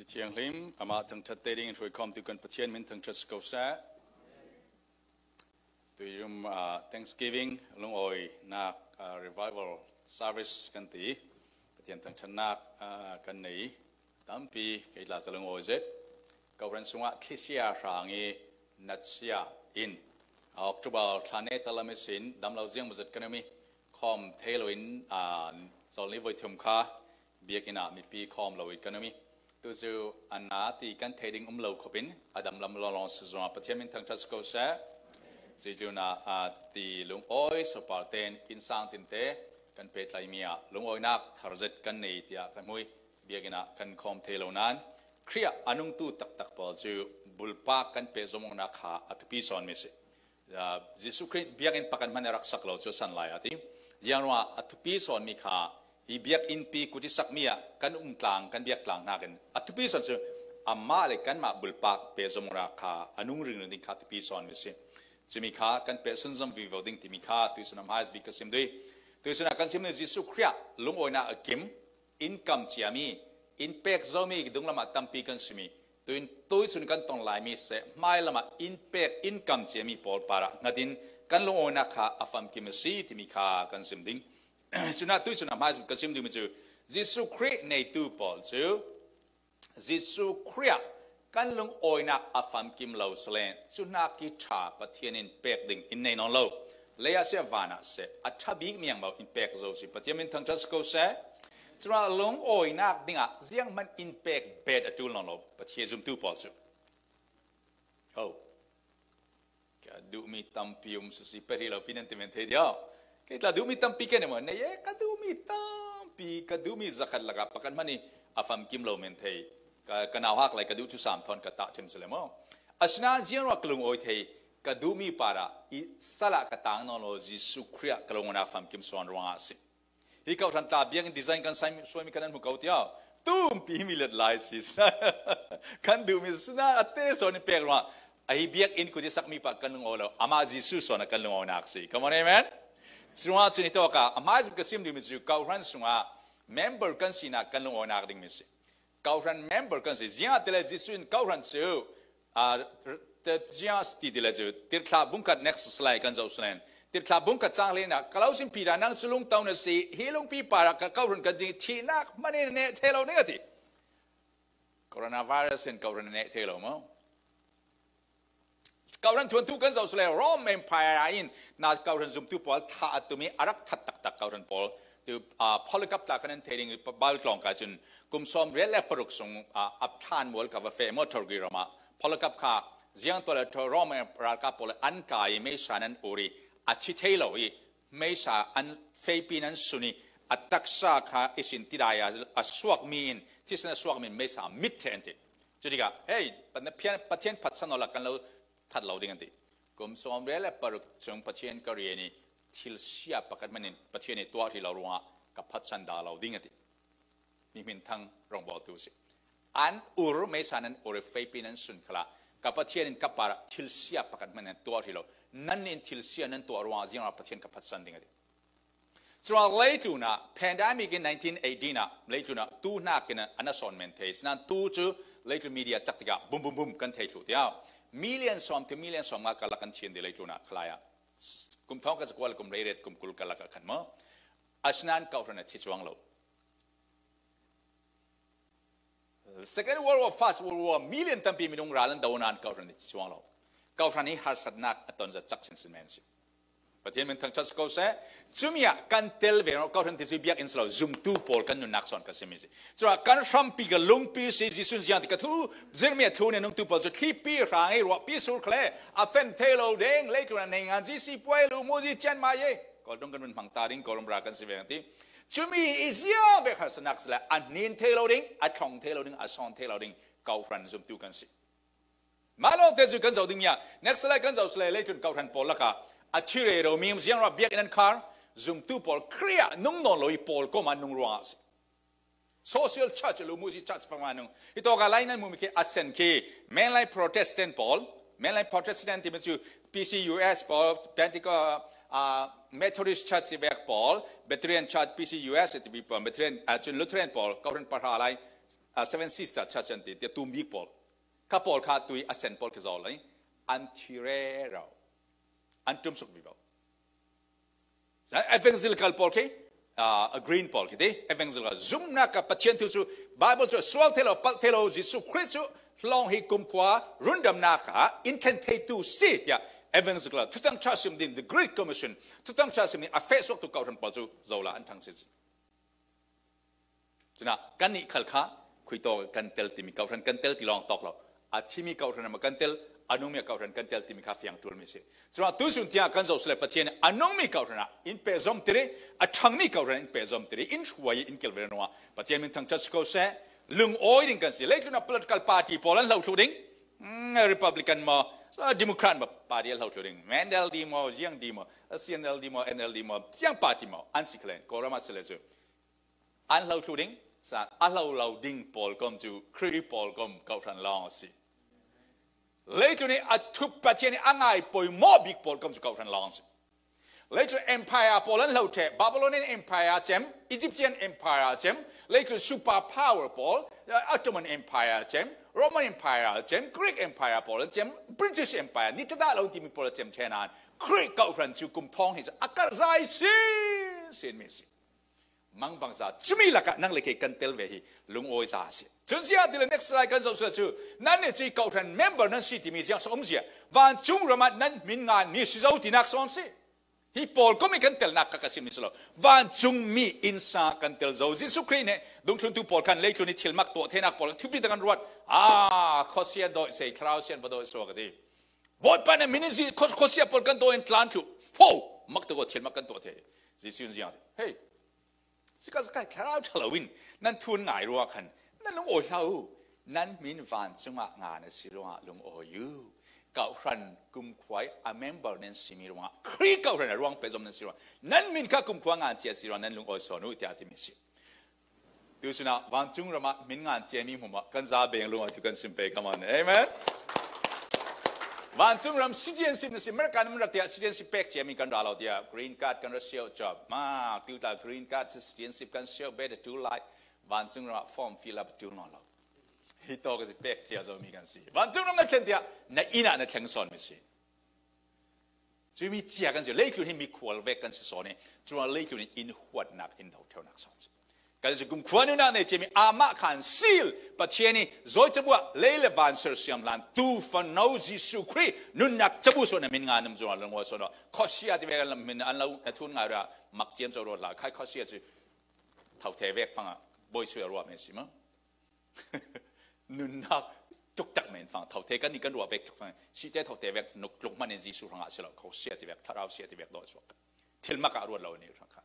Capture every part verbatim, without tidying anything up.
Thianghlim, amah thangṭhat te dingin hruai khawmtu kan Pathian min thangṭhat si ko seh. Tuium, ah, Thanksgiving, lungawinak, ah, revival service kan ti. Pathian thangṭhatnak, ah, kan nei. Tampi kei tla ka lungawi zet. Kohran sungah thlisia hrang i natsia in, ah, October thla ne talam i sin, damlo ziang mazat kan um i, khawm thei loin, ah, zolni voi thum kha biakinn ah mipi khawm lo i kan um i. Tu cu a na ti kan thei ding um lo khop in a damlam lawnglawng si zongah Pathian min thangṭhat si ko seh. Cuih tlunah, ah, ti lungawi sopar tein innsang tinte kan pehtlaimi ah lungawinak thar zet kan nei tiah kan hmuh i, biakinn ah kan khawm thei lo nain Khrih ah a nungtu taktak pawl cu bulpak kan pehzom awknak kha a thupi sawnmi si. Ah, Jesuh Khrih biakinn pakhat hmanh a rak sak lo cu a san lai a ti. Ziang ruangah a thupi sawnmi kha hi biakinnpi kut i sakmi ah kan um tlang, kan biak tlang hnakin a thupi sawn cu amah le kanmah bulpak pehzom awknak kha a nung ringring ding kha a thupi sawnmi si. Cumi kha kan peh sunzom vivo ding timi kha tuisun a hmaisabik ka sim duh i, tuisun ah kan sim duh Jesuh Khrih ah lungawinak a kim, in kam ciami, in pek zomi dunglam ah tampi kan simi, tuin tuisun kan ton laimi seh, hmailam ah in pek, in kam ciami pawl parah hngat in kan lungawinak kha a famkim a si timi kha kan sim ding. Cunah tuisun a hmaisabik kan sim dingmi cu Jesuh Khrih neitu pawl cu Jesuh Khrih ah kan lungawinak a famkim lo sile, cu hnak i ṭha Pathian in pek ding in nei nawn lo. Lei ah seh, van ah seh, a ṭha bik miangmo in pek zo si. Pathian min thangṭhat si ko seh. Cunah lungawinak dingah zianghman in pek bet a ṭul nawn lo Pathian zumtu pawl cu. Oh. Ka duhmi tampi um susi pahri lo pi nan ti men thei dio. Kei tla duhmi tampi ke ne mo, nei e, ka duhmi tampi, ka duhmi zakhat lakah pakhat hmanh i a famkim lo men thei. Ka, ka nauhak lai ka duh cu sam thawn ka tah ṭhim si le maw? Asinain ziang ruah ka lungawi thei, ka duhmi parah i salah ka tang nawn lo Jesuh Khrih ah ka lungawnak famkim sawn ruangah a si. Hi kohhran tla biakinn design kan sai, suaimi kan an hmu ko tia. Tumpi mi let lai si. Kan duhmi sina a te sawn i pek ruah. A hi biakinn kut i sakmi pa kan lungaw lo. Amah Jesuh sawn a kan lungawnak si. Come on, amen. Sungah cun i tawka a hmaizum ka sim dingmi cu kohhran sungah member kan sinak kan lungawnak dingmi si. Kohhran member kan si. Ziangahtile Jesuh in kohhran cu, ah, ziang ti tile cu, tirhthlah bungkhat next slide kan zoh salen. Tirhthlah bungkhat cang hlenah, ka lo sim Peter, nang cu lungto na si, hi lungpi parah ka kohhran kan ding, thihnak hmanh in neh thei lo ning a ti. Coronavirus in kohhran neh thei lo maw? Kohhran thuantu kan zoh sule, Rome Empire in na kohhran zumtu pawl thah a tum i a rak that taktak kohhran pawl. Tu, ah, Polycarp tla kan an thei ding, Bible tlawng kai cun kum sawm riat le paruk sung, ah, a thlan mual ka va feh maw, Turkey ram ah. Polycarp kha ziang tuah le Rome ralkap pawl an kai i meisa nan ur i a thi thei lo i meisa an feipi nan sun i a taksa kha i sin tidai a, a suakmi in, thisen a suakmi in meisa mit thei an ti. Cutikah, hei, Pathian, Pathian phatsan awla kan lo that lo ding an ti. Kum sawm riat le paruk chung Pathian ka rian i thil sia pakhat hmanh in Pathian i tuah hrih lo ruangah ka phatsan dah lo ding an ti. Mi hmin thang rongbawltu si. An ur, meisa nan ur i feipi nan sun khalah ka Pathian in ka parah thil sia pakhat hmanh nan tuah hrih lo. Nannih in thil sia nan tuah ruangah ziangah Pathian ka phatsan ding a ti. Cun leitlun ah pandemic in nineteen eighteen ah leitlun ah tu hnakin an a sawn men thei. Sinan tu cu leitlun media cak tikah bum bum bum kan thei thluh tiah. Million sawm ti million sawm nga karlak an thian ti leitlun ah khalai ah. Kum thawng ka zakua le kum hleiriat kum kul karlak ah khan maw. Asinan kohhran a thi cuang lo. Second World War, First World War, million tampi minung ral an do nain kohhran hi cuang lo. Kohhran hi harsatnak a ton zat cak sinsin men si. Pathian min thangṭhat si ko seh. Cumi ah kan tel ve rawh, kohhran ti cu biakinn si lo, zumtu pawl kan nunnak sawn ka simi si. Cun kan hrampi ka lungpi si, Jesuh ziang ti ka thu, zirmi a thu nih nungtu pawl cu thlipi hrang i ruahpi sur khle, a fen thei lo deng, leitlun a nei ngan zi si puai lu mu zi cian mai e. Kawltung kan vun hmang ta ding, Kawlram ra kan si ve ti. Cumi i ziang vek harsatnak si le, a hnin thei lo ding, a thlong thei lo ding, a sawn thei lo ding, kohhran zumtu kan si. Mah lawngte cu kan zoh dingmi ah, next slide kan zoh sile, leitlun kohhran pawl lakah a thi rero mi ziang ruah biakinn an khar, zumtu pawl Khrih ah nung nawn lo i pawl kawm ah nung ruangah a si. Social church, lu mu si church fama nung. Hi tawka lai nan mumi khi a sen khi mainline Protestant pawl, mainline Protestant timi cu P C U S pawl, Pentecost, ah, Methodist Church ti vek pawl, Presbyterian Church, P C U S ti pawl, Presbyterian, ah, cun Lutheran pawl, kohhran pahra lai, a Seven Sister Church an ti, tia tum bik pawl. Kha pawl kha tui a sen pawl khi zo lai. An thi rero. An tum suk vivo. Evangelical pawl khi, a green pawl khi ti. Evangelical. Zumna ka Pathian thu chu, Bible chu sual thelo, pal thelo, Jesu Christ chu, hlong hi kumkhua, rundamna ka, in khen thei tu si, tia. Evangelical. Thutang cha sim din, the Great Commission. Thutang cha sim din, a fe suak tu kau than pawl chu, zo la an thang si. Cuna, kan nih khal kha, khui tawk kan tel timi kau hran kan tel ti lawng tawk lo. A thimi kau hran a ma kan tel, a nungmi a kau hran kan tel timi kha fiang tul mi si. Cuna, tu sun tia kan zo sile Pathian, a nungmi kau hran a, in pe zom tiri, a thangmi kau hran in pe zom tiri, in huai in kel veren wa. Pathian min thang chat ko se, lung oi ding kan si. Leitluna political party pawl an lo thlu ding. Mm, Republican mo, so Democrat mo, party an lo thlu ding. N L D mo, G N D mo, C N L D mo, N L D mo, siang party mo, an si kalen, korama sile chu. An lo thlu ding, sa, a lo lo ding pawl kom chu, Khri pawl kom kau hran long si. Leitluni a thup Pathian a ngai poi mo bik pawl kom chu kau hran long si. Leitlun empire pawl an lo the, Babylonian empire chem, Egyptian empire chem, leitlun super power pawl, Ottoman empire chem, Roman empire chem, Greek empire pawl chem, British empire, ni tada lo timi pawl chem thenan, Khri kau hran chu kum thong hi sa, a kar zai sin, sin mi si. Mang bangza, cumi laka nang le kei kan tel ve hi, lung oi za si. Chun zia ti le next slide kan zo sa chu, nan ne chui kau hran member nan si timi ziang sa om zia. Van chung rama nan min ngan mi si zo ti nak som si. Hi pawl komi kan tel nak ka ka sim ni silo. Van chung mi insa kan tel zo. Jesu Khri ne, dung thlun tu pawl kan lei thlun ni thil mak to, the nak pawl, thupi ta kan ruat. Ah, khosia doi sei, khrau sian ba doi so ka ti. Boi pa ne minisi, khosia pawl kan to in tlan thu. Ho, mak to ko thil mak kan to the. Jesu ziang. Hey, Sika sika kharau thalawin, nan thun ngai ruak han, nan lung oi hlau, nan min van chunga nga na si ruak lung oi u. Kau hran kum khuai a member nan si mi ruak, Khri kau hran a ruak pezom nan si ruak, nan min kha kum khua ngan chia si ruak, nan lung oi son u tia ti mi si. Tu suna, van chung rama min ngan chia mi muma, kan za beng lung oi tu kan sim pe, come on, amen. Van chung ram citizenship na si America nam ra tia citizenship pek chia mi kan ra lo tia green card kan ra siau job. Ma, tu ta green card si citizenship kan siau better tu lai. Van chung ram form fill up tu no lo. Hi to ka si pek chia zo mi kan si. Van chung ram na thlen tia na ina na thlen son mi si. Chu mi chia kan si leitlun hi mi khual vek kan si son ni. Chu leitlun in huat nak in dau theu nak son si. Kan si kum khuan nak nei chia mi ama khan sil Pathian ni zoi chabua lei le van ser siam lan tu fan no Jesu Khri nun nak chabu son na min nga nam zua lungwa son no. Khosia ti vek an min an lau na thun ngai ra mak chiam zo ro la khai khosia chu thau the vek fanga boi sui a ruah me si ma. Nunnak tuktak men fang thau the kan ni kan ruah vek tuk fang si te thau te vek nuk tluk man in Jesu ranga si lo khosia ti vek tharau sia ti vek doi suak. Thil mak a ruat lo ni rang kha.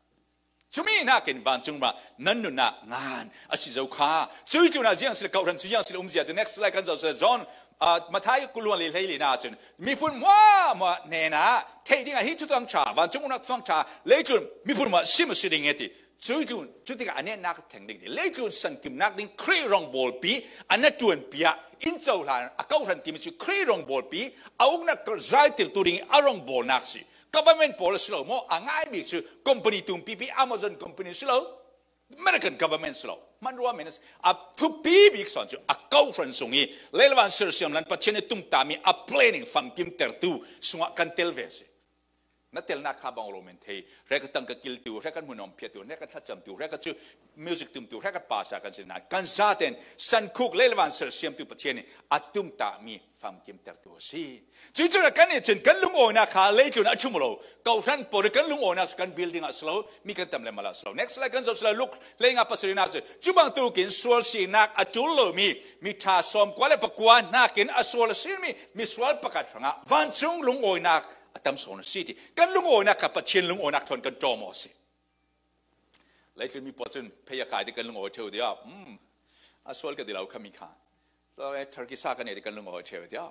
Chumi nakin van chung ba nan nunna ngan a si zo kha. Chui tu na ziang sila kau ran chu ziang sila um zia tu next slide kan zo sila John, ah, Mathai kuluan li hlei li na chun. Mi phun mua mua ne na thei ding a hi thu tuang cha, van chung na tuang cha, lei chun mi phun mua sim a si ding e ti. Chui tu, chu ti ka a ne nak theng ding ti. Lei chun san kim nak ding Khri rong bol pi, a na tuan pia, in chau hlan, a kau ran ti mi chu Khri rong bol pi, a uk na kar zai til tu ding a rong bol nak si. Government pawl a si lo maw, a ngai bik chu company tum pipi Amazon company si lo, American government si lo, man ruah men a thupi bik son chu a kau hran sung hi, lei le van ser siam lan Pathian a tum ta mi a planning fam kim ter tu sungah kan tel ve si. Na tel nak kha bang lo men thei, reka tang ka kil tu, reka mun om pia tu, reka thacham tu, reka chu music tum tu, reka pasa kan si na, kan zaten, san khuk lei le van ser siam tu Pathian a tum ta mi fam kim ter tu si. Chui tu na kan ni chin kan lung oi na kha lei tu na chum lo. Kau hran por kan lung oi na kan building a slow, mi kan tam le mala slow. Next slide kan zo slow look lei nga pasri na chu. Chu bang tu kin sual si nak a tul lo mi, mi tha som kua le pakua nakin a sual si mi, mi sual pakat ranga. Van chung lung oi nak a tam son si ti. Kan lung oi nak kha Pathian lung oi nak thon kan tom o si. Leitlun mi pawl chun phei a kai ti kan lung oi theu dia. Hmm. A sual ka dilau kha mi kha. So, eh, turkey sa kan ne ti kan lung oi theu dia.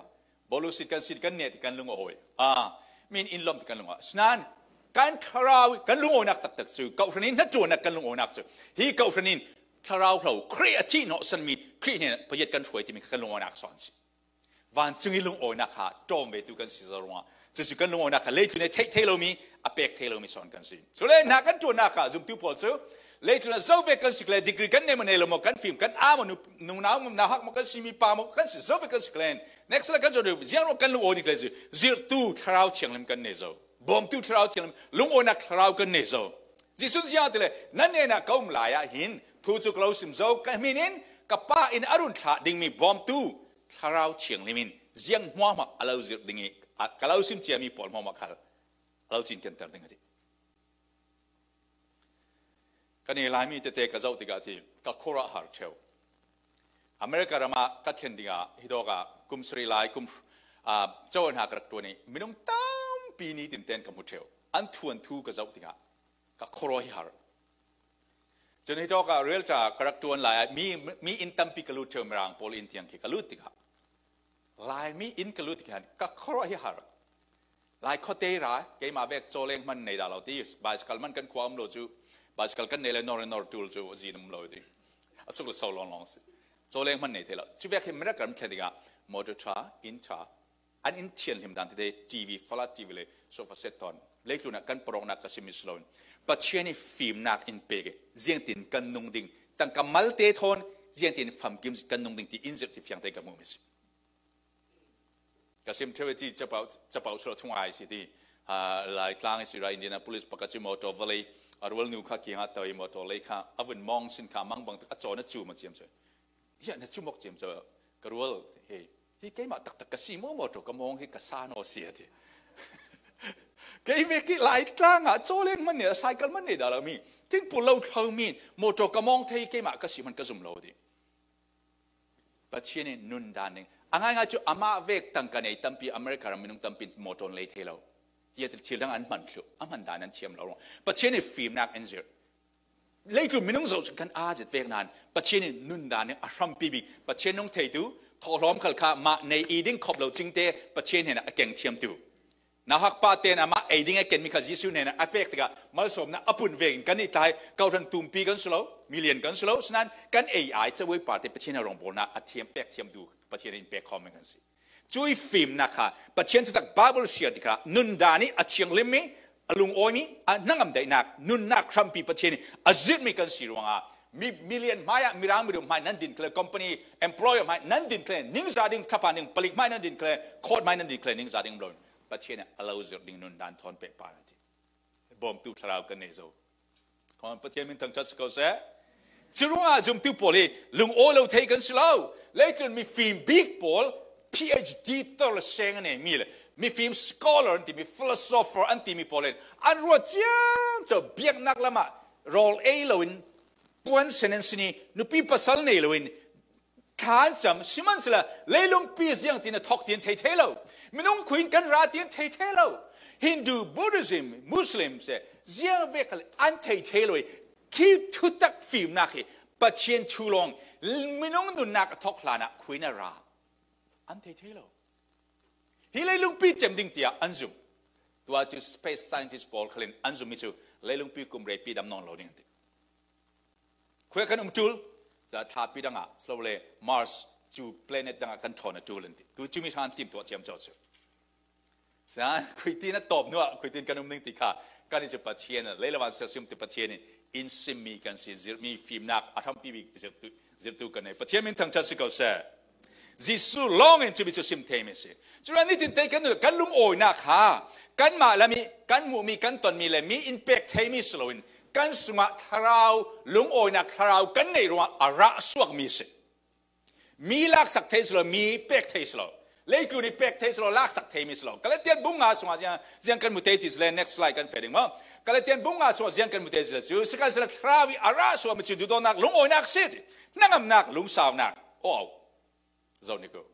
Bolu sit kan sit kan ne ti kan lung oi. Ah, min in lom ti kan lung oi. Snan, kan tharau, kan lung oi nak tak tak chu. Kau hranin na tu nak kan lung oi nak chu. Hi kau hranin tharau hlau. Khri a ti no san mi. Khri ne payet kan thuai ti mi kan lung oi nak son si. Van chung i lung oi nak ha. Tom ve tu kan si zarua. Chu chu kan lung oi nak ha. Lei tu ne thei thei lo mi. A pek thei lo mi son kan si. Chu le na kan tu nak ha. Zum tu pawl chu. Leitlun ah zo vek kan si kei leh, degree kan nei maw nei lo maw, kan fim kan â maw, nu, nunau maw nauhak maw kan si, mipa maw kan si, zo vek kan si kei leh, next la kan zo ding, ziang ruang kan lungawi ding kei leh, zirtu Thlarau Thianghlim kan nei zo. Bawmtu Thlarau Thianghlim, lungawinak thlarau kan nei zo. Jesu'n ziang a ti leh, nan hnenah ka um lai ah hin thu cu ka lo sim zo, ka hmin in ka Pa in a run thlah dingmi Bawmtu Thlarau Thianghlim in ziang hmuahhmuah a lo zirh ding ih, a, ka lo sim ciami pawl hmuahhmuah khal a lo cinkenterh ding a ti. Kan i Laimi tete ka zoh tikah a ti, ka khuaruah har ṭheu. America ram ah ka thlen dingah hitawk ah kum sarih lai kum, aa, cawan hna ka rak ṭuan ih minung tampi nitin tein ka hmu ṭheu. An thuanthu ka zoh tikah ka khuaruah hi har. Cun hitawk ah realtor ka rak ṭuan lai ah mi, mi inn tampi ka lut ṭheu, Mirang pawl inn tiang khi ka lut tikah, Laimi inn ka lut tikah ka khuaruah hi har. Lai khuate ra, keimah vek cawleng hman nei dah lo ti, bicycle hman kan khua um lo cu, bicycle kan nei le nor nor tul cu zin um lo ti. A suk le so lawnglawng si. Cawleng hman nei thei lo. Cu vek hi America ram thlen tikah motor ṭha, inn ṭha, an inn thianhlim dan tete, T V, flat T V le sofa set thawn, leitlun ah kan paroknak ka simmi si loin Pathian ih fimnak in pek ih ziangtin kan nung ding, tangka malte thawn ziangtin famkim kan nung ding ti in zirh ti fiang tein ka hmuhmi si. Ka sim ṭheu ih ti, capo, capo sual thungai si ti, aa, Laitlang ih si ra, Indianapolis pakhat cu motor vawlei a rualnu kha kiangah to ih motor lei kha a vun mawng sin kha, mang bang tak a cawn a cu ma ciam cu. Ziah na cumawk ciam cu ka rual, hei, hi keimah taktak ka si maw, motor ka mawng hi ka sa naw si a ti. Kei vek hi Laitlang ah cawleng hman nei, cycle hman nei dah lo mi, thingpul lo thlo mi, motor ka mawng thei hi keimah ka si hman ka zum lo a ti. Pathian in nun dan ding. A ngaingai cu amah vek tangka nei tampi, America ram minung tampi in motor an lei thei lo. Tiah thil dang an hman thluh, a hman dan an thiam lo ruang. Pathian in fimnak an zirh. Leitlun minung zoh cun kan aa zet vek nain Pathian in nun dan ding a hrampi bik, Pathian nung theitu, thawhlawm khal kha mah nei i ding khop lo cingte Pathian hnenah a keng thiamtu. Nauhak pa tein amah ei ding a kenmi kha Jesuh hnenah a pek tikah malsawmnak a pun vekin kan i tlai, kawhhran tumpi kan si lo, milian kan si lo, sinain kan ei ai cabuai pa te Pathian a rawngbawlnak a thiam pek thiamtu Pathian in pek khawm kan si. Cuih fimnak kha Pathian thutak Bible siar tikah nun dan ih a thianghlimmi, a lungawimi, a hnangam daihnak, nunnak hrampi Pathian ih a zirhmi kan si ruangah mi, milian hmaiah, Mirang mirum hmai nan din kle, company employer hmai nan din kle, ningza ding, thlapa ding, palik hmai nan din kle, court hmai nan din kle, ningza ding lo. Pathian a lo zirh ding nun dan thawn pek pah an ti. Bawmtu thlarau kan nei zo. Khuan Pathian min thangṭhat si ko seh. Curuangah zumtu pawl hi lungawi lo thei kan si lo. Leitlun mifim bik pawl, P H D tor le seng a neimi le mifim scholar an timi, philosopher an timi pawl in an ruat ciamco biaknak lamah rawl ei loin puan sen an sin i nupi pasal nei loin thla an cam, sihmanhsehlaw leilungpi ziangtin a thawk ti an thei thei lo. Minung khui in kan ra ti an thei thei lo. Hindu, Buddhism, Muslim se ziang vek khal an thei thei lo i khi thutak fimnak hi Pathian thu lawng, minung nunnak a thawk hlanah khui in a ra an thei thei lo. Hi leilungpi cem ding tiah an zum. Tua cu space scientist pawl khalin an zummi cu leilungpi kum reipi dam nawn lo ding an ti. Khuia kan um ṭul, ca thlapi dangah, si lo le Mars cu planet dangah kan thawn a ṭul an ti. Tu cumi hran tim tuah ciamco cu. Sa, khuitin a tawp hnuah, khuitin kan um ning ti kha, kan i cu Pathian, lei le van sersiam ti Pathian in in simmi kan si, zirhmi fimnak, a hrampi bik zirhtu, zirhtu kan nei. Pathian min thangṭhat si ko seh. Jesuh lawngin cumi cu sim theimi a si. Cun nitin te kan, kan lungawinak kha kanmah lam i kan hmuhmi, kan tonmi le mi in pek theimi si loin kan sungah thlarau, lungawinak thlarau kan neih ruangah a rah suakmi a si. Mi laksak thei si lo, mi pek thei si lo. Leitlun i pek thei si lo, laksak theimi si lo. Galatian bung nga sungah ziang, ziang kan hmu te ti si le, next slide kan feh ding maw. Galatian bung nga sungah ziang kan hmu te si le cu, sihmanhsehlaw thlarau i a rah suakmi cu duhdawtnak, lungawinak si ti. Hnangamnak, lungsaunak. Aw. Zoh ni ko.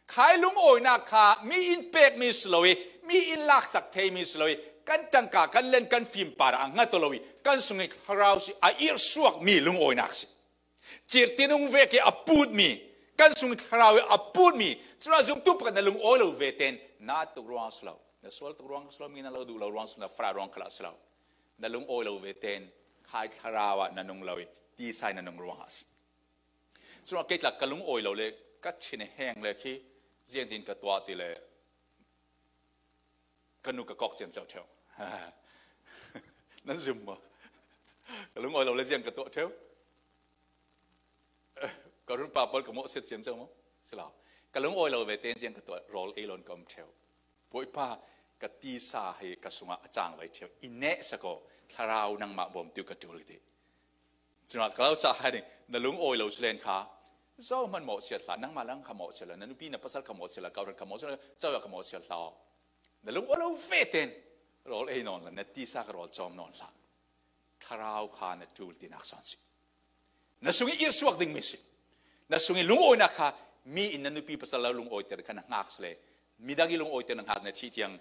Khai lungawinak kha mi in pekmi si lo i, mi in laksak theimi si lo i, kan tangka, kan len, kan fim parah a hngat aw lo i, kan sung i thlarau si a irh suakmi lungawinak si. Cirtin ung vek i a putmi, kan sung i thlarau i a putmi, cun a zumtu pakhat na lungawi lo ve tein na tuk ruang si lo, na sual tuk ruang si lo, mi na lo duh lo ruang si lo, na farah ruang khalah si lo, na lungawi lo ve tein khai thlarau ah na nung lo i, tisa i na nung ruangah si. Cun a kei tla ka lungawi lo le ka thin a heng le khi ziangtin ka tuah ti le ka nu ka kawk ciamco ṭheu. Nan zum maw? Ka lungawi lo le ziang ka tuah theu. Ka runpa pawl ka mawhsiat siam ceu maw? Si lo. Ka lungawi lo ve ten ziang ka tuah, rawl ei lon ka um theu. Bawipa, ka tisa hi ka sungah a cangvai theu. I nehsak aw, Thlarau nangmah bawmtu ka ṭul ka ti. Cunah ka lo cah hai ding, na lungawi lo si len kha, zo hman mawhsiat hlah, nangmah lang kha mawhsiat hlah, na nupi na pasal kha mawhsiat hlah, kawhhran kha mawhsiat hlah, cauya kha mawhsiat hlah aw. Na lungawi lo ve ten, rawl ei nawn la, na tisa ka rawl cawm nawn hlah. Thlarau kha na ṭul tinak sawn si. Na sung i irsuak ding mi si. Na sung i lungawinak kha mi in na nupi pasal lo lungawiter kha na hngak si le, midang i lungawiter na hngak na thih tiang,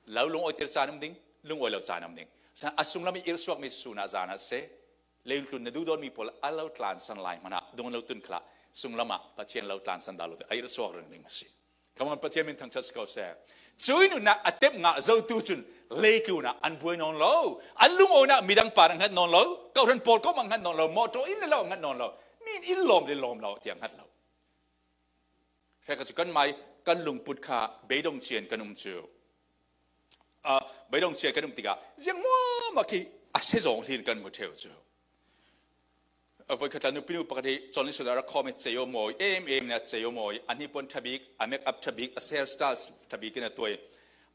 lo lungawiter caan um ding, lungawi lo caan um ding. Sa a sunglam i irsuak mi sunah zanah se, leitlun na duhdawn mi pawl a lo tlansan lai hmanah dong lo tun khlah, sunglamah Pathian lo tlansan dah lo te a irsuak ring ding mi si. Come on, Pathian min thangṭhat si ko se. Cui nunah a tep ngah zotu cun leitlunah an buai nawn lo. An lungawinak midang par a hngat nawn lo. Kawhhran pawl kawm a hngat nawn lo. Mawṭaw inn le lo a hngat nawn lo. Mi in inn lawm le lawm lo tiang hngat lo. Hre ka cu kan mai, kan lungput kha beidong cian kan um cu. Ah, beidong cian kan um tikah ziang muam ah khi a se zawng hlin kan hmu theu cu. A voikhat tla nupi nu pakhat hi John Lee Sudan a rak khawm i cei aw mawi, em em na cei aw mawi, a hnipuan ṭha bik, a make up ṭha bik, a hairstyle ṭha bik in a tuai.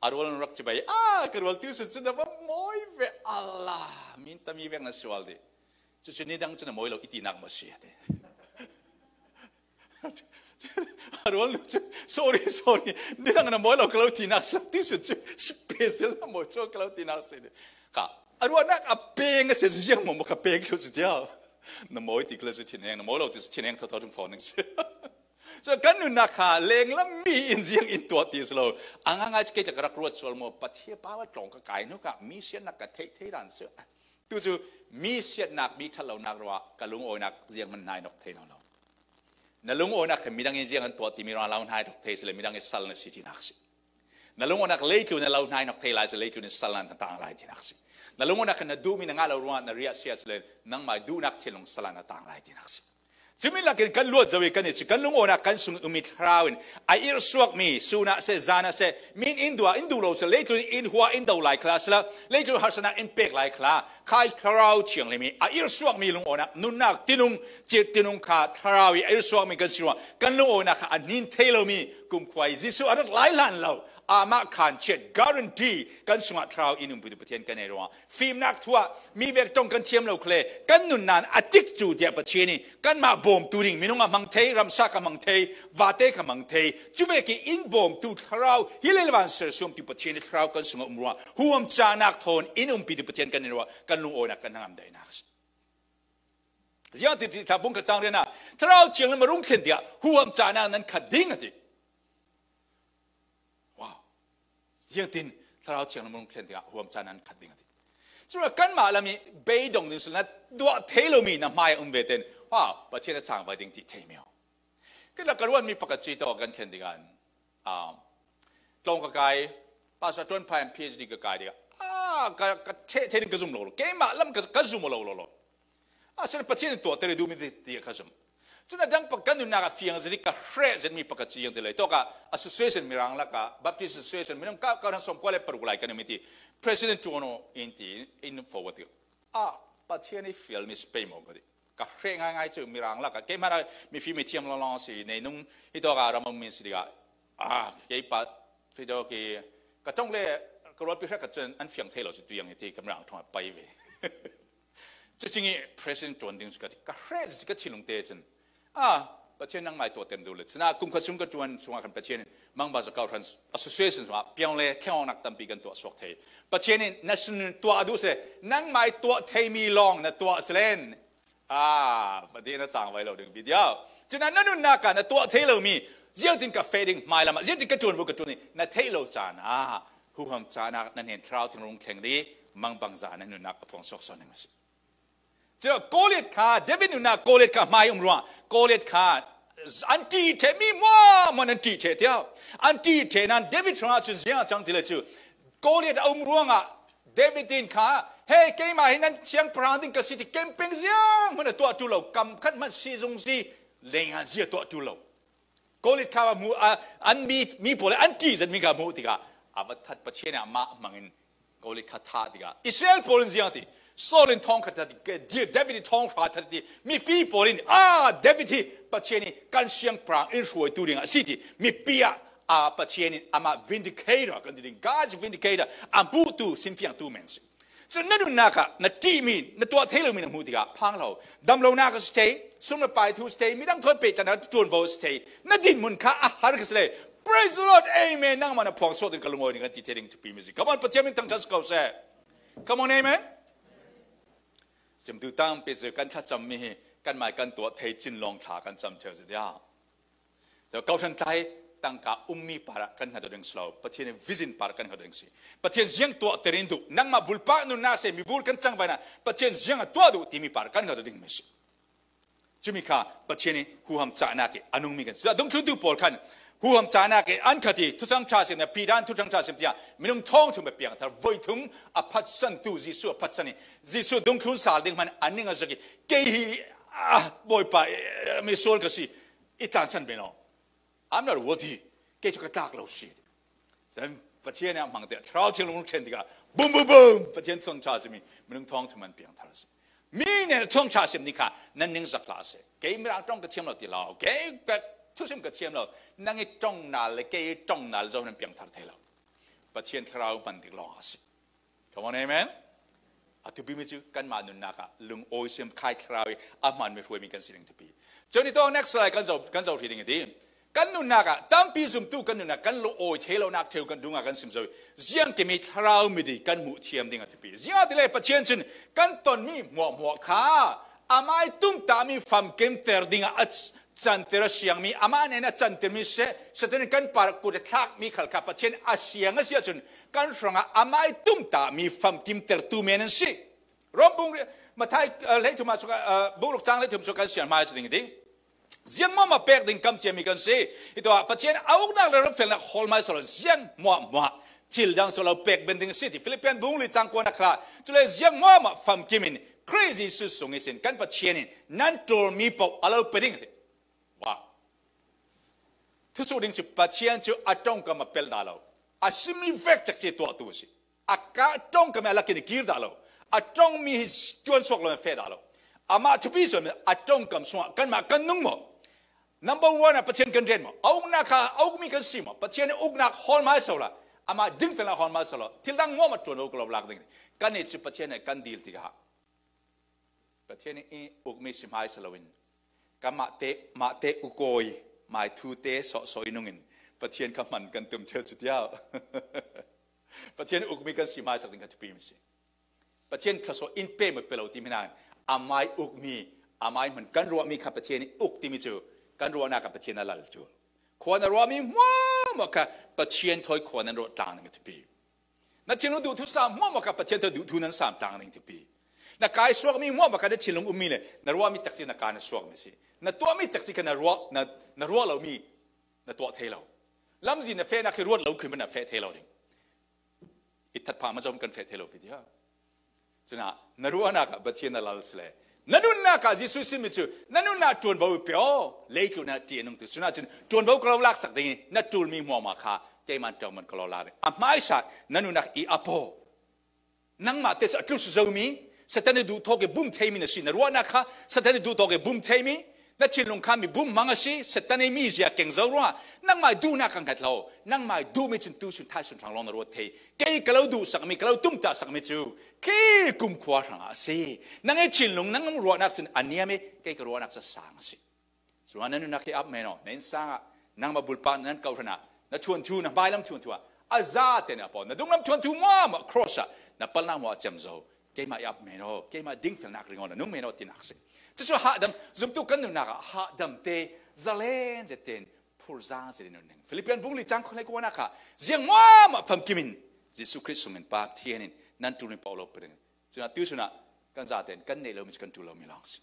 A rual an rak cibai, ah, ka rual tu sun cun a va mawi ve, Allah, min tami vek na sual dih. Cucu nidang cun a mawi lo i tinak maw si a ti. A rual nu cu, sorry, sorry, nidang na mawi lo ka lo tinak si, ti su cu, special na mawi cu ka lo tinak si. Ka, a rualnak a peng a si cu ziang maw, ka peng thlu cu tia. Na mawi ti ka lo cu thineng, na mawi lo ti cu thineng thotho tung phone si. So kan nunnak kha lenglam mi in ziang in tuah ti si lo. A ngangai cu kei tla ka rak ruat sual maw, Pathian pa va tlawng ka kai hnu kha, mi siatnak ka theih thei dan si. Tu cu mi siatnak, mi ṭhat lonak ruah ka lungawinak ziang hman hnai nawk thei lo lo. Na lungawinak kha midang in ziang an tuah timi ruang lo hnai thok thei si le midang in sal na si tinak si. Na lungawinak leitlun na lo hnai nawk thei lai si, leitlun in sal na tang lai tinak si. Na lungawinak kha na duhmi na ngah lo ruangah na riah sia si le nangmah duhnak thinlung sal na tang lai tinak si. Cumi lakin kan luat zo i kan i cu kan lungawinak kan sung umi thlarau in a irsuakmi sunah se, zanah se, min in duh, in duh lo si, leitlun in hua in do lai khala si la, leitlun harsatnak in pek lai khala, khai Thlarau Thianghlim i a irsuakmi lungawinak, nunnak tinung, cir tinung kha Thlarau i a irsuakmi kan si ruang, kan lungawinak kha a hnin thei lomi kumkhua i Jesuh a rat lai hlan lo, amah khan chiat guarantee kan sungah Thlarau in umpitu Pathian kan nei ruang. Fimnak thuah, mi vek ṭong kan thiam lo khale, kan nunnak a tikcu tiah Pathian i kanmah bawmtu ding, minung a hmang thei, ramsa kha hmang thei, vate kha hmang thei, cuvek i in bawmtu Thlarau, hi le van ser suamtu Pathian i Thlarau kan sungah um ruang, huam cahnak thawn in umpitu Pathian kan nei ruang, kan lungawinak kan hnangam daihnak a si. Ziangtin ti thlapung ka cang rian ah, Thlarau Thianghlim a rung thlen tiah huam cahnak nan khat ding a ti. Wow. Ziangtin Thlarau Thianghlim a rung thlen tiah huam cahnak nan khat ding a ti. Cun kanmah lam i beidong ding sun na tuah thei lomi na hmai a um ve ten, wow, Pathian a cangvai ding ti thei mi aw. Kan rak ka ruatmi pakhat cu tawh kan thlen tikah, ah, tlawng ka kai, Pastor Ṭuan Phai in PhD ka kai tikah, ah, ka, ka ṭheh thei ding ka zum lo lo. Keimah lam ka, ka zum lo lo lo. Ah, sin Pathian in tuahter i duhmi ti, ti ka zum. Cun a dang pakhat nunnak a fiang zet i ka hreh zetmi pakhat cu ziang ti lei. Tawkah Association Mirang lakah, Baptist Association, minung ka, ka ran sawm kua le paruk lai kan um i ti. President Ṭuan aw in ti, in forward tikah, ah, Pathian i fialmi si pei maw ka ti. Ka hreh ngaingai cu Mirang lakah, kei hmanh ah mifi mithiam lawnglawng si, neinung hi tawkah ram a um mi si tikah, ah, kei pa, fidawk i, ka ṭong le ka rualpi hrekkhat cun an fiang thei lo cu tuiang i ti, ka Mirang ṭong a pai ve. Cucing i President Ṭuan ding cu ka ti, ka hreh ka thinlung te cun, ah, Pathian nangmah i tuahter duh le, cun ah kum khat sung ka ṭuan sungah khan Pathian in mangbangza kawhhran association sungah piang le thlengawknak tampi kan tuah suak thei. Pathian in na sin tuah a duh si le, nangmah i tuah theimi lawng na tuah si len, ah, Pathian a cangvai lo ding video. Cun ah na nunnak ah na tuah thei lomi, ziangtin ka feh ding hmailam ah, ziangtin ka ṭuan vo ka ṭuan i, na theih lo caan ah, huham caan ah na hnen Thlarau Thianghlim rung thleng dih, mangbangza na nunnak a phuang suak sawn ding a si. Cun Goliath kha, David nunnak Goliath kha hmai um ruang, Goliath kha an ṭih ṭheh mi muahmuah an ṭih ṭheh tiah. An ṭih ṭheh nan David hrangah cun ziang a cang ti le cu. Goliath a um ruangah David in kha, hei, keimah hi nan siangpahrang ding ka si ti kempeng ziang hmanh a tuah ṭul lo, kam khat hmanh si zung si, lei ngan zia tuah ṭul lo. Goliath kha a hmuh, a, an mi, mi pawl an ṭih zetmi kha a hmuh tikah a va that Pathian ah mah hmangin Goliath kha that tikah Israel pawl in ziang ti, Saul in thawng kha that ti, David in thawng hra that ti, mipi pawl in, ah, David hi Pathian in kan siangpahrang in hruaitu ding a si ti, mipi ah, ah, Pathian in amah vindicator kan ti ding, God's vindicator, a hmuhtu, sinfiangtu men si. Cun na nunnak ah na ṭihmi, na tuah thei lomi na hmuh tikah phang lo. Damlonak a si thei, sum le pai thu a si thei, midang thawn pehtlaihnak ṭuanvo a si thei, na dinhmun kha a har kha si le, Praise the Lord, Amen, nangmah na phuang suak ding ka lungawi ning kan ti thei ding thupi mi si. Come on, Pathian min thangṭhat si ko seh. Come on, Amen. Zumtu tampi cu kan thlacammi hi kanmah kan tuah thei cin lawng thla kan cam ṭheu si tiah. Cun kawhhran tlai tangka ummi parah kan hngat aw ding si lo. Pathian in vision parah kan hngat aw ding si. Pathian ziang tuahter in duh, nangmah bulpak nunnak si, mibur kan cangvaina Pathian ziang a tuah duh timi parah kan hngat aw ding mi si. Cumi kha Pathian in huham cahnak i a nungmi kan si. Dungthluntu pawl khan huham cahnak i an khat i Thuthang ṭha sim, na pidan Thuthang ṭha sim tiah minung thawng thum a piangthar, voi thum a phatsantu Jesuh a phatsan i Jesuh dungthlun sal ding hman a ning a zak i, kei hi, ah, Bawipa, eh, misual ka si, i tlansan ben aw. I'm not worthy. Kei cu ka tlak lo si. Cun Pathian a hmang te, Thlarau Thianghlim ṭhen tikah, bum, bum, bum, Pathian thawngṭha simi minung thawng thum an piangthar si. Mi nen thawngṭha sim ni kha nan ning zak hlah si. Kei mirang ṭong ka thiam lo ti lo. Kei ka thusim ka thiam lo. Nang i ṭong nal le kei i ṭong nal zo nan piangthar thei lo. Pathian Thlarau hman dik lawng a si. Come on, amen. A thupi mi cu kanmah nunnak ah lungawi siam khai thlarau i a hmaanmi hruaimi kan si ding thupi. Cun i tawng next slide kan zo, kan zo hrih ding i ti. Kan nunnak ah tampi zumtu kan nunnak kan lungawi thei lonak ṭheu kan dungah kan sim zo i ziangkimi thlarau mit i kan hmuh thiam ding a thupi. Ziangahtile Pathian cun kan tonmi hmuahhmuah kha amai tumtahmi famkimter dingah a canter a siangmi, amah nen a cantermi seh, Satan in kan par kut a thlakmi khal kha Pathian a siang a si ahcun kan hrangah amai tumtahmi famkimtertu men an si. Rom bung, Matthai, uh, hleithum ah suk, uh, bung ruk cang hleithum suk kan sian hmai a si ding i ti. Ziang maw maw pek ding kam ciami kan si. Hituah Pathian a uknak le ram felnak hawl hmai sawh lo, ziang maw maw thil dang sawh lo pek ben ding a si ti Philippian bung li cang kuanak khal ah. Cule ziang maw maw famkim in Khrih Jesuh sung ihsin kan Pathian in nan ṭulmi paoh a lo pe ding a ti. Wow. Thusuh ding cu Pathian cu a ṭongkam a pelh dah lo. A simi vek cek ci tuahtu a si. A ka ṭongkam i a lakin i kir dah lo. A ṭongmi hi cuansuak lo, feh dah lo. Amah thupi sual mi a ṭongkam sungah kanmah kan nung maw? Number one ah Pathian kan ren maw? A uknak kha a ukmi kan si maw? Pathian i uknak hawl hmai so la. Amah dingfelnak hawl hmai so la. Thil dang maw maw ṭuan lo ka lo lak ding. Kan i cu Pathian nih kan dil tikah Pathian i ukmi si hmaisa loin, kan mahte, mahte ukawi, mai thute sawhsawh i nungin Pathian kha hman kan tum ṭheu cu tiah. Pathian ukmi kan si hmaisak ding kha thupi mi si. Pathian thluasuah in pe maw pe lo timi nain, amai ukmi, amai hman kan ruahmi kha Pathian i uk timi cu kan ruahnak ah Pathian a lal cu. Khua na ruahmi hmuahhmuah kha Pathian thawi khua nan ruah tlang ding kha thupi. Na thinlung duhthu sam hmuahhmuah kha Pathian thawi duhthu nan sam tlang ding thupi. Na kai suakmi hmuahhmuah kha na thinlung ummi le na ruahmi cakci na kai na suakmi si. Na tuahmi cakci kha na ruah, na, na ruah lomi na tuah thei lo. Lamzin na fehnak khi ruat lo khin na feh thei lo ding. I thatphah ma zong kan feh thei lo pi ti ha. Cunah na ruahnak ah Pathian na lal si le na nunnak ah Jesuh simi cu na nunnak ṭuanvo i pe aw, leitlun ah ṭih a nung tu. Cunah cun ṭuanvo ka lo laksak ding i na ṭulmi hmuahhmuah kha keimah ṭongman ka lo lak ding. A hmaisa na nunnak i ap aw. Nangmah te cu a tlus zomi, Satan i duhthawk i bum theimi na si. Na ruahnak kha Satan i duhthawk i bum theimi, na thinlung kha mi bum hmang a si. Satan i mizia keng zo ruangah nangmah i duhnak ka hngat lo. Nangmah i duhmi cun tu sun thai sun hrang lawng na ruat thei. Kei ka lo duhsakmi, ka lo tumtahsakmi cu khi kumkhua hrangah a si. Nang i thinlung, nang ruahnak cun a niam i, kei ka ruahnak cu a sang a si. Cun na nunnak hi ap men aw, na innsang ah nangmah bulpak nan kawhhran ah, na ṭhuanthu, na hmailam ṭhuanthu ah a zate na ap aw, na dunglam ṭhuanthu hmuahhmuah cross ah na palnak hmuah a cem zo. Keimah i ap men aw, keimah dingfelnak ring aw, na nung men aw tinak si. Cucu hahdam, zumtu kan nunnak ah hahdam te zalen zet tein phurzaang zet in nun ning. Philippian bung li cang khualei kuanak ah ziang hmuahhmuah famkim in Jesuh Khrih sungin Pathian in nan ṭulmi paoh lo pe ding. Cunah tu sunah kan zaten kan neih lomi cu kan ṭul lomi lawng si.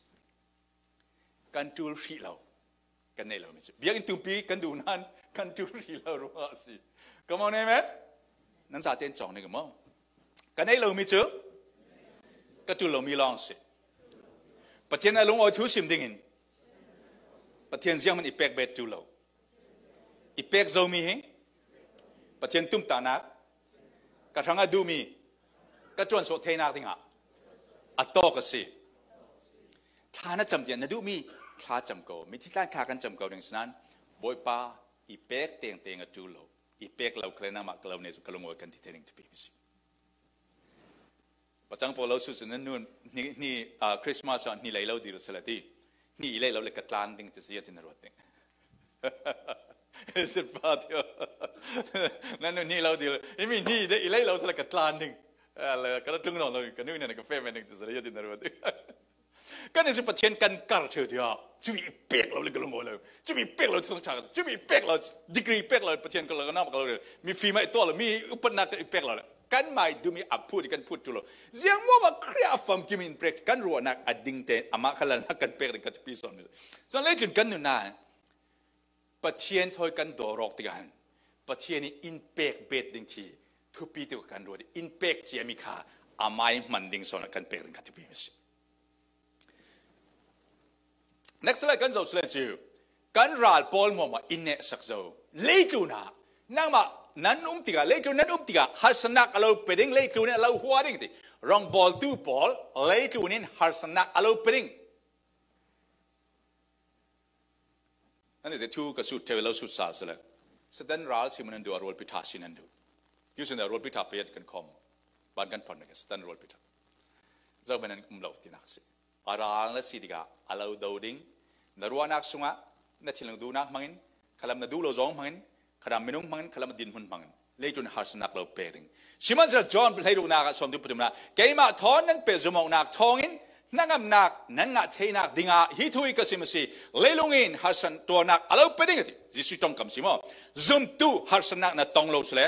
Kan ṭul hrih lo. Kan neih lomi cu biakinn tumpi kan duh nain kan ṭul hrih lo ruangah a si. Come on, amen. Nan zaten cawng ning maw? Kan neih lomi cu ka ṭul lomi lawng si. Pathian a lungawi thu sim dingin Pathian zianghman i pek bet ṭul lo. I pek zomi hi Pathian tumtahnak, ka hrangah duhmi Ka ṭuansuah theinak dingah a tawk a si. Thla na cam tiah na duhmi thla cam ko. Mithi tlan thla kan cam ko ding sinan, Bawipa, i pek tengteng a ṭul lo. I pek lo kha le nangmah ka lo nei cu ka lungawi kan ti thei ding thupi mi si. Pacang pawl lo su sin nan nun ni, ni, ah, Christmas ah ni lei lo dil sala ti. Ni i lei lo le ka tlan ding ti si a tin ruat ding. Sit pa ti. Nan nun ni lo dil. I mi ni de i lei lo sala ka tlan ding. Ala ka tlung no lo ka nu ne ka fe men ding ti sala a tin ruat ding. Kan si Pathian kan kar theu ti ha. Cumi pek lo le ka lungawi lo. Cumi pek lo thong cha. Cumi pek lo degree pek lo Pathian ka lo na ka lo. Mi fi mai to lo mi upat na ka pek lo. Kan mai du mi a phut kan phut tu lo. Ziang mo ma Khrih a famkim in pek kan ruahnak a ding te amah khalalnak kan pek ding ka thupi sawn mi. Sawn le cun kan nunnak Pathian thawi kan dawr awk tikah hin Pathian in in pek bet ding khi thupi tu kan ruat in pek ciami kha amai hman ding sawn kan pek ding kha thupi mi si. Next slide kan zoh sile cu kan ral pawl hmuahhmuah in nehsak zo. Leitlun ah nangmah nan um tikah, leitlun nan um tikah harsatnak a lo pe ding, leitlun in a lo hua ding ti. Rongbawltu pawl leitlun in harsatnak a lo pe ding. Nan te thu ka sut ṭheu lo sut sal sile. Satan ral si mun an duh a rualpi ṭha si nan duh. Kiu sin a rualpi ṭha pe kan khawm. Ban kan phon ding Satan rualpi ṭha. Zohman an um lo tinak si. A ral na si tikah a lo do ding. Na ruahnak sungah na thinlung duhnak hmangin, khalam na duh lo zong hmangin, khalam minung hmangin, khalam dinhmun hmangin. Leitlun harsatnak lo pek ding. Sihmanhsehlaw John hleiruknak ah sawmtu pathumnak, keimah thawn nan pehzom awknak thawngin hnangamnak nan ngah theinak dingah hi thu hi ka sim a si. Leilung in harsat tuarnak a lo pe ding a ti. Jesuh ṭongkam si maw? Zumtu harsatnak na tong lo sile,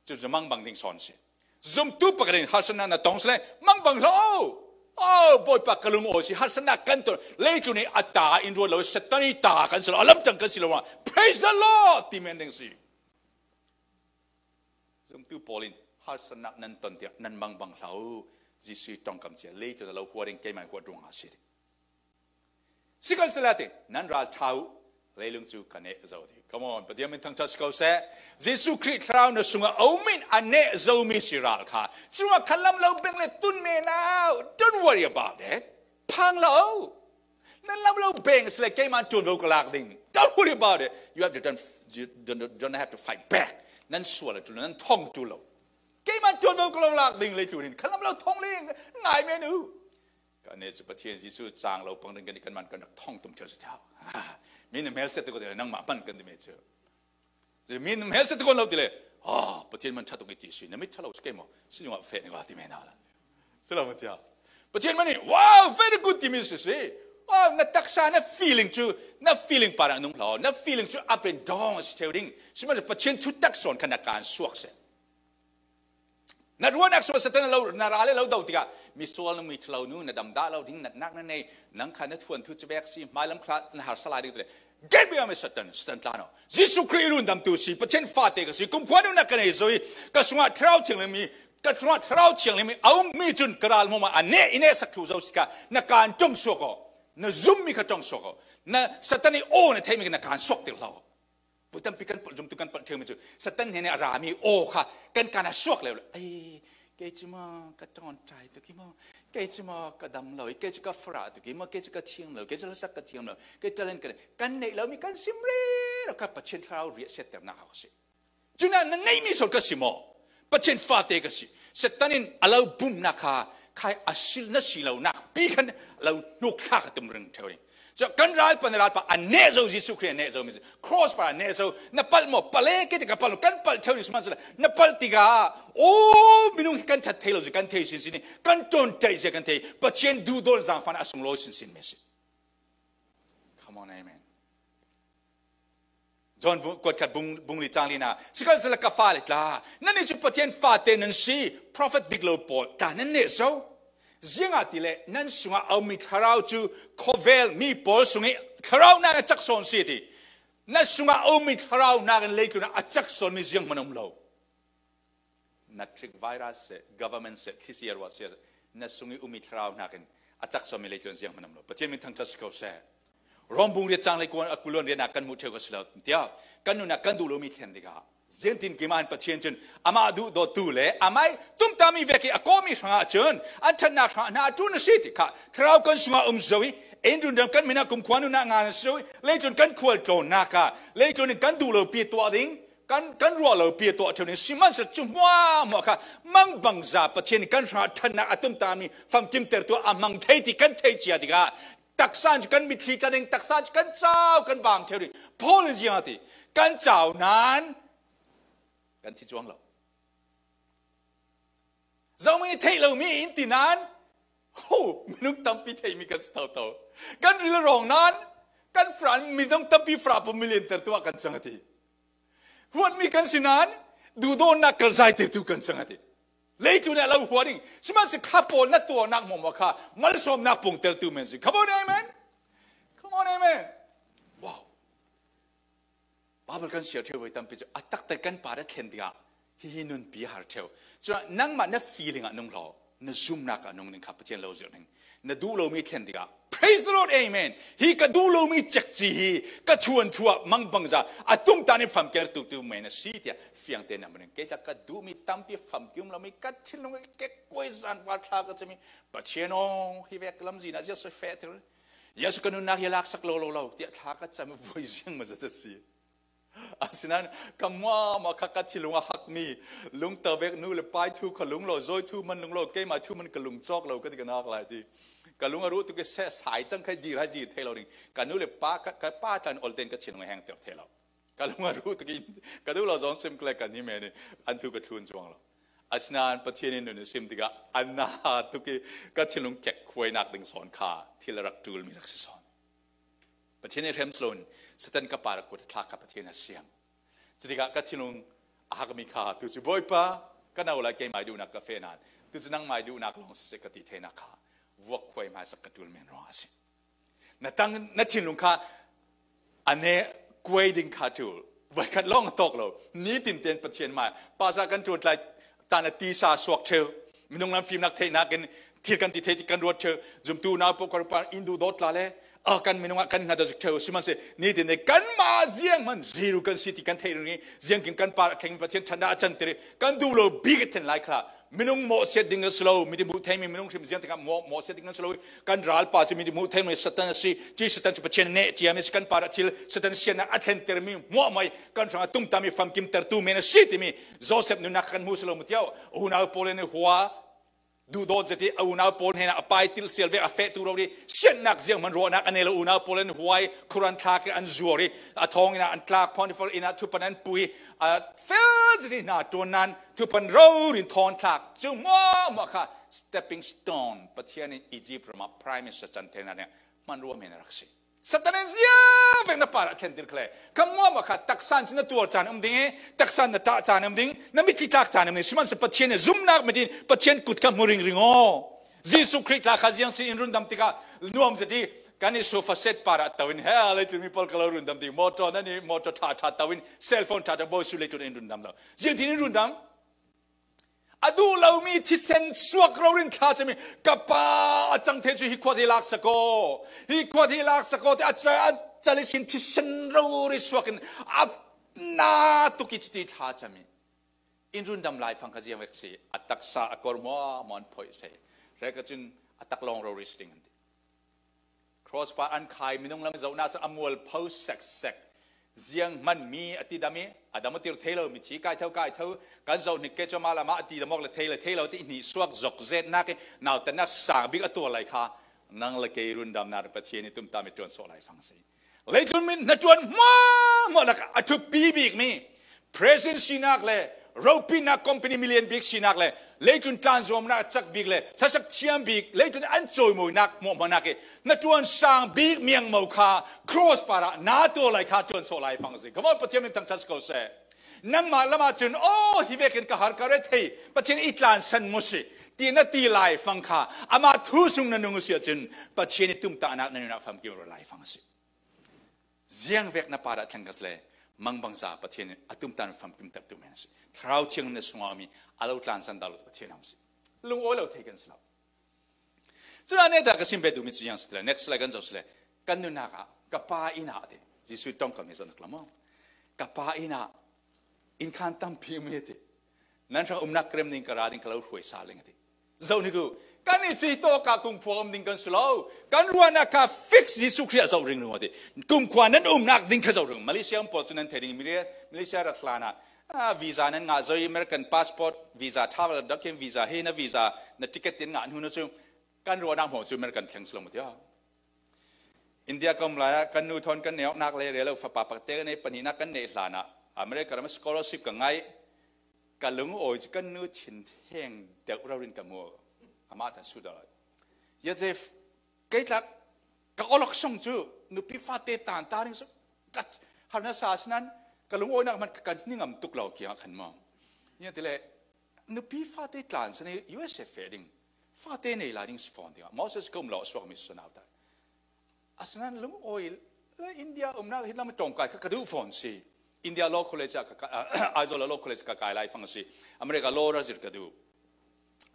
cu mangbang ding sawn si. Zumtu pakhat in harsatnak na tong sile, mangbang hlah. Oh, Bawipa ka lungawi si, harsatnak kan ton. Leitlun i a ta in ruat lo, Satan i ta kan si lo, a lamtang kan si lo. Praise the Lord! Ti men ding si. Zumtu pawl in harsatnak nan ton tiah nan mangbang hlah u. Jesuh ṭongkam cia, leitlun a lo hua ding keimah huat ruangah a si. Sihmanhsehlaw ti, nan ral ṭha u, leilung cu ka neh zo ti. Come on, Pathian min thangṭhat si ko seh. Jesuh Khrih thlarau na sungah a um in a neh zomi si ral kha. Cungah khalam lo beng le tun men au. Don't worry about it. Phang lo. Nan lam lo beng sile keimah ṭuanvo ka lak ding. Don't worry about it. You have to don't, you don't, don't have to fight back. Nan sual a ṭul, nan thong ṭul lo. Keimah ṭuanvo ka lo lak ding leitlun in khalam lo thong ling ngai men u. Kan neh cu Pathian Jesuh cang lo pang ding kan i kan man kan rak thong tum thiar si thiau. Mi na hmel set ko nangmah man kan ti me cu. Mi na hmel set ko lo ti le. Ah, Pathian man ṭha tuk i ti si. Na mit ṭha lo si kei maw? Si nungah feh ni ko ti me na la. Si lo ma tia. Pathian man i, wow, very good ti mi si si. Oh, na taksa, na feeling cu, na feeling pa na nung lo. Na feeling cu up and down a si theu ding. Si man Pathian thutak sawn kha na kan suak seh. Na ruahnak sungah Satan a lo, na ral a lo do tikah, misual nu, mi ṭhalo nu, na dam dah lo ding natnak na nei, nang kha na thuanthu cuvek si, hmailam khla na harsa lai ding ti le. Get behind me, Satan, Satan tla no. Jesuh Khrih i rundamtu si, Pathian fate ka si, kumkhua nunnak ka nei zo i, ka sungah Thlarau Thianghlim mi, ka sungah Thlarau Thianghlim mi a um mi cun ka ral hmuahhmuah a neh, i nehsak thu zo si kha, na kan ṭong suak aw, na zummi kha ṭong suak aw, na Satan i aw na theihmi kha na kan suak tir hlah aw. Voi tampi kan palh, zumtu kan palh ṭheumi cu Satan hnen i a rami aw kha kan kan a suak lio lo. Ei, kei cu maw ka ṭawnṭai tuk i maw, kei cu maw ka dam lo i, kei cu ka farah tuk i maw, kei cu ka thiam lo, kei cu hlasak ka thiam lo, kei talent ka kan neih lomi kan sim rero kha Pathian Thlarau riahsiatternak a si. Cunah na neihmi sawn ka si maw? Pathian fate ka si. Satan in a lo bumnak kha, khai a si, na si lo nak pi khan a lo hnuk thla ka tum ring ṭheu ding. Cun kan ral pa, na ral pa a neh zo, Jesuh Khrih a neh zo mi si. Cross pa a neh zo, na palh maw? Palh e, kei te ka palh lo, kan palh ṭheu ding si man si la. Na palh tikah, oh, minung hi kan ṭhat thei lo si, kan thei sinsin i, kan ṭawnṭaih zia kan thei. Pathian duhdawn zaangfahnak a sunglawi sinsin mi si. Come on, amen. John bu-, kuat khat bung, bung li cang lina. Sikhalsehla ka fale tla, nannih cu Pathian fate nan si, prophet dik lo pawl tla nan neh zo. Ziangahtile nan sungah a ummi thlarau cu khawvel mi pawl sungih thlarau nakin a cak sawn si ti. Nan sungah a ummi thlarau nakin leitlun ah a cak sawnmi zianghman a um lo. Na trick virus seh, government seh, thli si a ruah si a seh, na sungih ummi thlarau nakin a cak sawnmi leitlun zianghman a um lo. Pathian min thangṭhat si ko seh. Rom bung riat chang le kuan a kuluan riat nak kan hmuh theu ka si lo tia, kan nunah kan duh lomi thlen dikah ziangtin keimah in Pathian cun amah duhdawtu le amah ih tumtahmi vek ih a kawhmi hrangah cun an ṭhatnak hrangah hna a ṭul a si ti kha thlarau kan sungah um zo ih, in rundam kan minah kumkhua nunah ngan a si zo ih, leitlun kan khualtlawnnak ah leitlun in kan duh lopi tuah ding, kan, kan ruah lopi tuah ṭheu ding sihmanhsehlaw cu hmuahhmuah kha mangbangza Pathian in kan hrangah ṭhatnak a tumtahmi famkimtertu a hmang thei ti kan theih cia tikah taksa in cu kan mitthli tla ding, taksa in cu kan cau kan bang ṭheu ding. Paul in ziang a ti, kan cau nain kan thi cuang lo. Zomi theih lomi in ti nain, ho, minung tampi theihmi kan si toto. Kan ril a rawng nain kan fran minung tampi fra pu miliantertu ah kan cang a ti. Huatmi kan si nain duhdawtnak kalzaitertu kan cang a ti. Leitlun ah lo huat ding. Sihmanhsehlaw kha pawl na tuahnak hmuahhmuah kha malsawmnak pungtertu men si. Come on, amen. Come on, amen. Wow. Bible kan siar ṭheu voi tampi cu a taktak kan par a thlen tikah hihi nunpi a har ṭheu. Cun nangmah na feeling ah nung hlaw, na zumnak ah nung ding kha Pathian lo zirh ding. Na duh lomi thlen tikah, praise the Lord, amen. Hi ka duh lomi cekci hi ka thuanthu ah mangbangza a tumtahmi famkimtertu men a si tiah fiangte na hmu ding. Kei tla ka duhmi tampi famkim lomi ka thinlung i kekkuai zan va thla ka cemi Pathian aw, hi vek lamzin ah ziah soi feh tir. Jesuh ka nunnak hi a laksak lo lo lo tiah thla ka cam voi ziang maw zat a si. Asinain ka hmuahhmuah kha ka thinlung a hakmi lungto vek nu le pai thu kha lunglo, zawi thu man lunglo, keimah thu man ka lungcawk lo ka ti ka nak lai ti. Ka lung a ruh tuk i seh sai cang kha dir hai dir thei lo ding. Ka nu le pa ka, ka pa tlan olten ka thinlung a hengter thei lo. Ka lung a ruh tuk i ka duh lo zawn sim ka le ka ni men i an thu ka thlun cuang lo. Asinain Pathian in nun a sim tikah a na tuk i ka thinlung kekhuainak ding sawn kha thil a rak ṭulmi rak si sawn. Pathian i hrem si loin Satan ka par a kut a thlak kha Pathian a siam. Cutikah ka thinlung a hakmi kha tucu Bawipa, ka no lai keimai duhnak ka feh nain tucu nangmai duhnak lawng siseh ka ti theinak kha vuak khuai hmaisak ka ṭul men ruang a si. Na tang na thinlung kha a ne kuai ding kha ṭul. Voikhat lawng a tawk lo. Nitin ten Pathian mai pasa kan ṭuantlai tan a tisa suak ṭheu. Minung lam fimnak theihnak in thil kan ti thei ti kan ruat ṭheu. Zumtu unau paoh kar par in duhdawt tla le a kan minung ah kan hngat a zik ṭheu. Sihmanhsehlaw nitin ten kanmah zianghman ziru kan si ti kan theih ring i ziangkim kan par a thleng Pathian ṭhatnak a canter i kan duh lo bik a thlen lai kha minung mawhsiat ding a si lo, mi ti hmuh theimi minung hrim ziang tikah mawh, mawhsiat ding a si lo. Kan ralpa cu mi ti hmuh theimi Satan a si. Cuih Satan cu Pathian a neh ciami a si. Kan par ah thil Satan siatnak a thlentermi hmuahhmuah i kan hrangah tumtahmi famkimtertu men a si timi Joseph nunnak kan hmu si lo mu tiau. Unau pawl in hua duhdawt zet i a unau pawl hnenah a pai tilsial vek a fehtu rori siatnak zianghman ruahnak a nei lo. Unau pawl in huai khuran thlak i an zuar i a thawng inn ah an tlak, Potifar inn ah thupan an pui i a fel zet i hna ṭuan nain thupan rori in thawn thlak. Cu hmuahhmuah kha stepping stone, Pathian in Egypt ram ah Prime Minister can theinak dingah hmanrua men a rak si. Satan in ziang vek na par ah thlentir kha le kha hmuahhmuah kha taksa in cu na tuar caan um ding i taksa in na ṭah caan um ding, na mitthli tlak caan um ding. Sihmanhsehlaw Pathian in zumnak mit in Pathian kut kha hmu ringring aw. Jesuh Khrih tla kha ziang si in rundam tikah nuam zet i kan i sofa set par ah to in he leitlun mi pawl ka lo rundam ding. Motor nan i motor ṭha ṭha to in cellphone ṭha ṭha bawi su leitlun in rundam lo. Ziangtin in rundam? A duh lomi thisen suak rori in thla cami ka pa a cang thei cu hi khuat hi laksak aw, hi khuat hi laksak aw ti a ca, a cal ihsin thisen rori suak in a na tuk i cuti thla cami. In rundam laifang kha ziang vek si, a taksa a kor hmuahhmuah an phoih ṭheh. Rek ahcun a tak lawng rori si ding an ti. Cross pa an khai minung lam i zohnak cun a mual pho seksek. Ziang hman mi a tidam i a dam a tir thei lo, mithi kai tho kai tho, kan zoh hnik ke cu amah le amah a tidam awk le thei le thei lo ti hnih suak zok zetnak i nautannak sang bik a tuar lai kha nang le kei rundamnak Pathian i tumtahmi ṭuan sawh laifang a si. Leitlun mi hnaṭuan hmuahhmuah lakah a thupi bikmi president sinak le ropinak company milian bik sinak le leitlun tlanzuamnak a cak bik le hlasak thiam bik, leitlun an cawimawinak hmuahhmuahnak i hnaṭuan sang bik miangmo kha cross parah na tuar lai kha ṭuan sawh laifang a si. Come on, Pathian min thangṭhat si ko seh. Nangmah lamah cun, aw, hi vekin ka har ka rethei, Pathian i tlansan mu si, ti na ti laifang kha amah thu sung na nung u si ahcun Pathian i tumtahnak na nunah famkim laifang a si. Ziang vek na parah thleng ka si le, mangbangza Pathian in a tumtahnak famkimtertu men a si. Thlarau Thiang na sungah mi a lo tlansan dah lo Pathian a si. Lungawi lo thei kan si lo. Cun a neta ka sim ve duhmi cu ziang si le, next slide kan zoh si le, kan nunnak ah Ka Pa inn ah ti. Jesuh tawngkam hi zat nak lam aw. Ka Pa inn ah inn khan tampi um hi ti. Nan hrang umnak ka rem ding, ka ra ding, ka lo hruai sal ding a ti. Zoh ni gu, kan i cih tawk ah kumkhua um ding kan si lo. Kan ruahnak kha fix Jesuh Khrih ah zoh ringring a ti. Kumkhua nan umnak ding kha zoh ringring. Malaysia um pawl cu nan thei ding, Malaysia rat hlan ah, ah, visa nan ngah zo i, American passport, visa, travel document, visa, hi na visa, na ticket tin ngah hnu na cu kan ruahnak hmawh cu American thleng si lo mu ti aw. India ka um lai ah kan nu thawn kan neih awknak lei rel lo, fapa pakte kan neih, pahnihnak kan neih hlan ah America ram ah scholarship ka ngaih, ka lungawi cu kan nu thin theng deuh rori in ka mu. Amah tan su deuh lai. Yatef, kei tlak ka awlok song cu nupi fate tan ta ding su, ka harnak sa sinan ka lungawinak hman ka, ka hni ngam tuk lo kiang ah khan maw. Yatile nupi fate tlan sa ni U S A feh ding, fate nei lai ding si fawn ding ah Moses ka um lo a suak mi si nau ta. Asinan lungawi le India umnak hi lam tawngkai kha ka duh fawn si. India Law College ah ka, ka, Aizawl Law College ka kai lai fang si. America Law ra zir ka duh.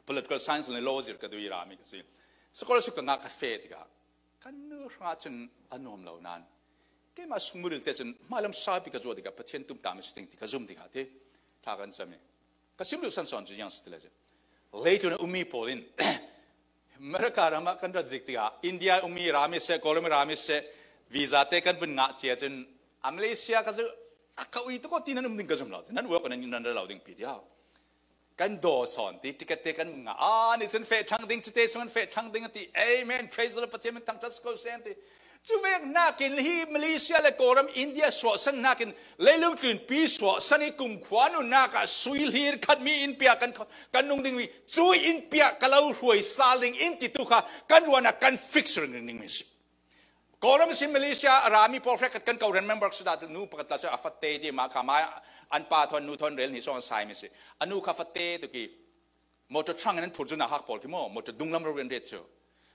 Political Science le Law zir ka duh i rami ka si. Scholarship ka ngah ka feh tikah kan nu hrangah cun a nuam lo nan, keimah sungmuril te cun hmailam saupi ka zuah tikah Pathian tumtahmi si ding ti ka zum tikah ti thla kan cam i. Ka sim duh san sawn cu ziang si ti le cu, leitlun a ummi pawl in America ram ah kan rat zik tikah India ummi rami seh, Kawlram rami seh, visa te kan vun ngah cia cun a Malaysia ka cu a ka ui tuk aw ti nan um ding ka zum lo ti, nan uak nan, nan ra lo ding pi ti aw. Kan daw sawn ti, ticket te kan ngah. Ah, nih cun feh thlang ding, cite sung an feh thlang ding a ti. Amen. Praise the Lord. Pathian min thangṭhat si ko seh an ti. Cu vek nakin hi Malaysia le Kawlram India suahsan nakin leilung tlunpi suahsan i kumkhua nunnak ah sui hlir khatmi in piak kan, kan nung dingmi, cui in piak ka lo hruai sal ding in ti tu kha kan ruahnak kan fix ringring dingmi si. Kawlram sin Malaysia a rami pawl hrekkhat kan ko ren member si dah tu nu pakhat tla si a fate ti mah kha mai an pa thawn nu thawn rel ni sawng an sai mi si. A nu kha fate tu ki motor ṭhang in an phur cu nauhak pawl khi maw, motor dunglam ro rian ret cu.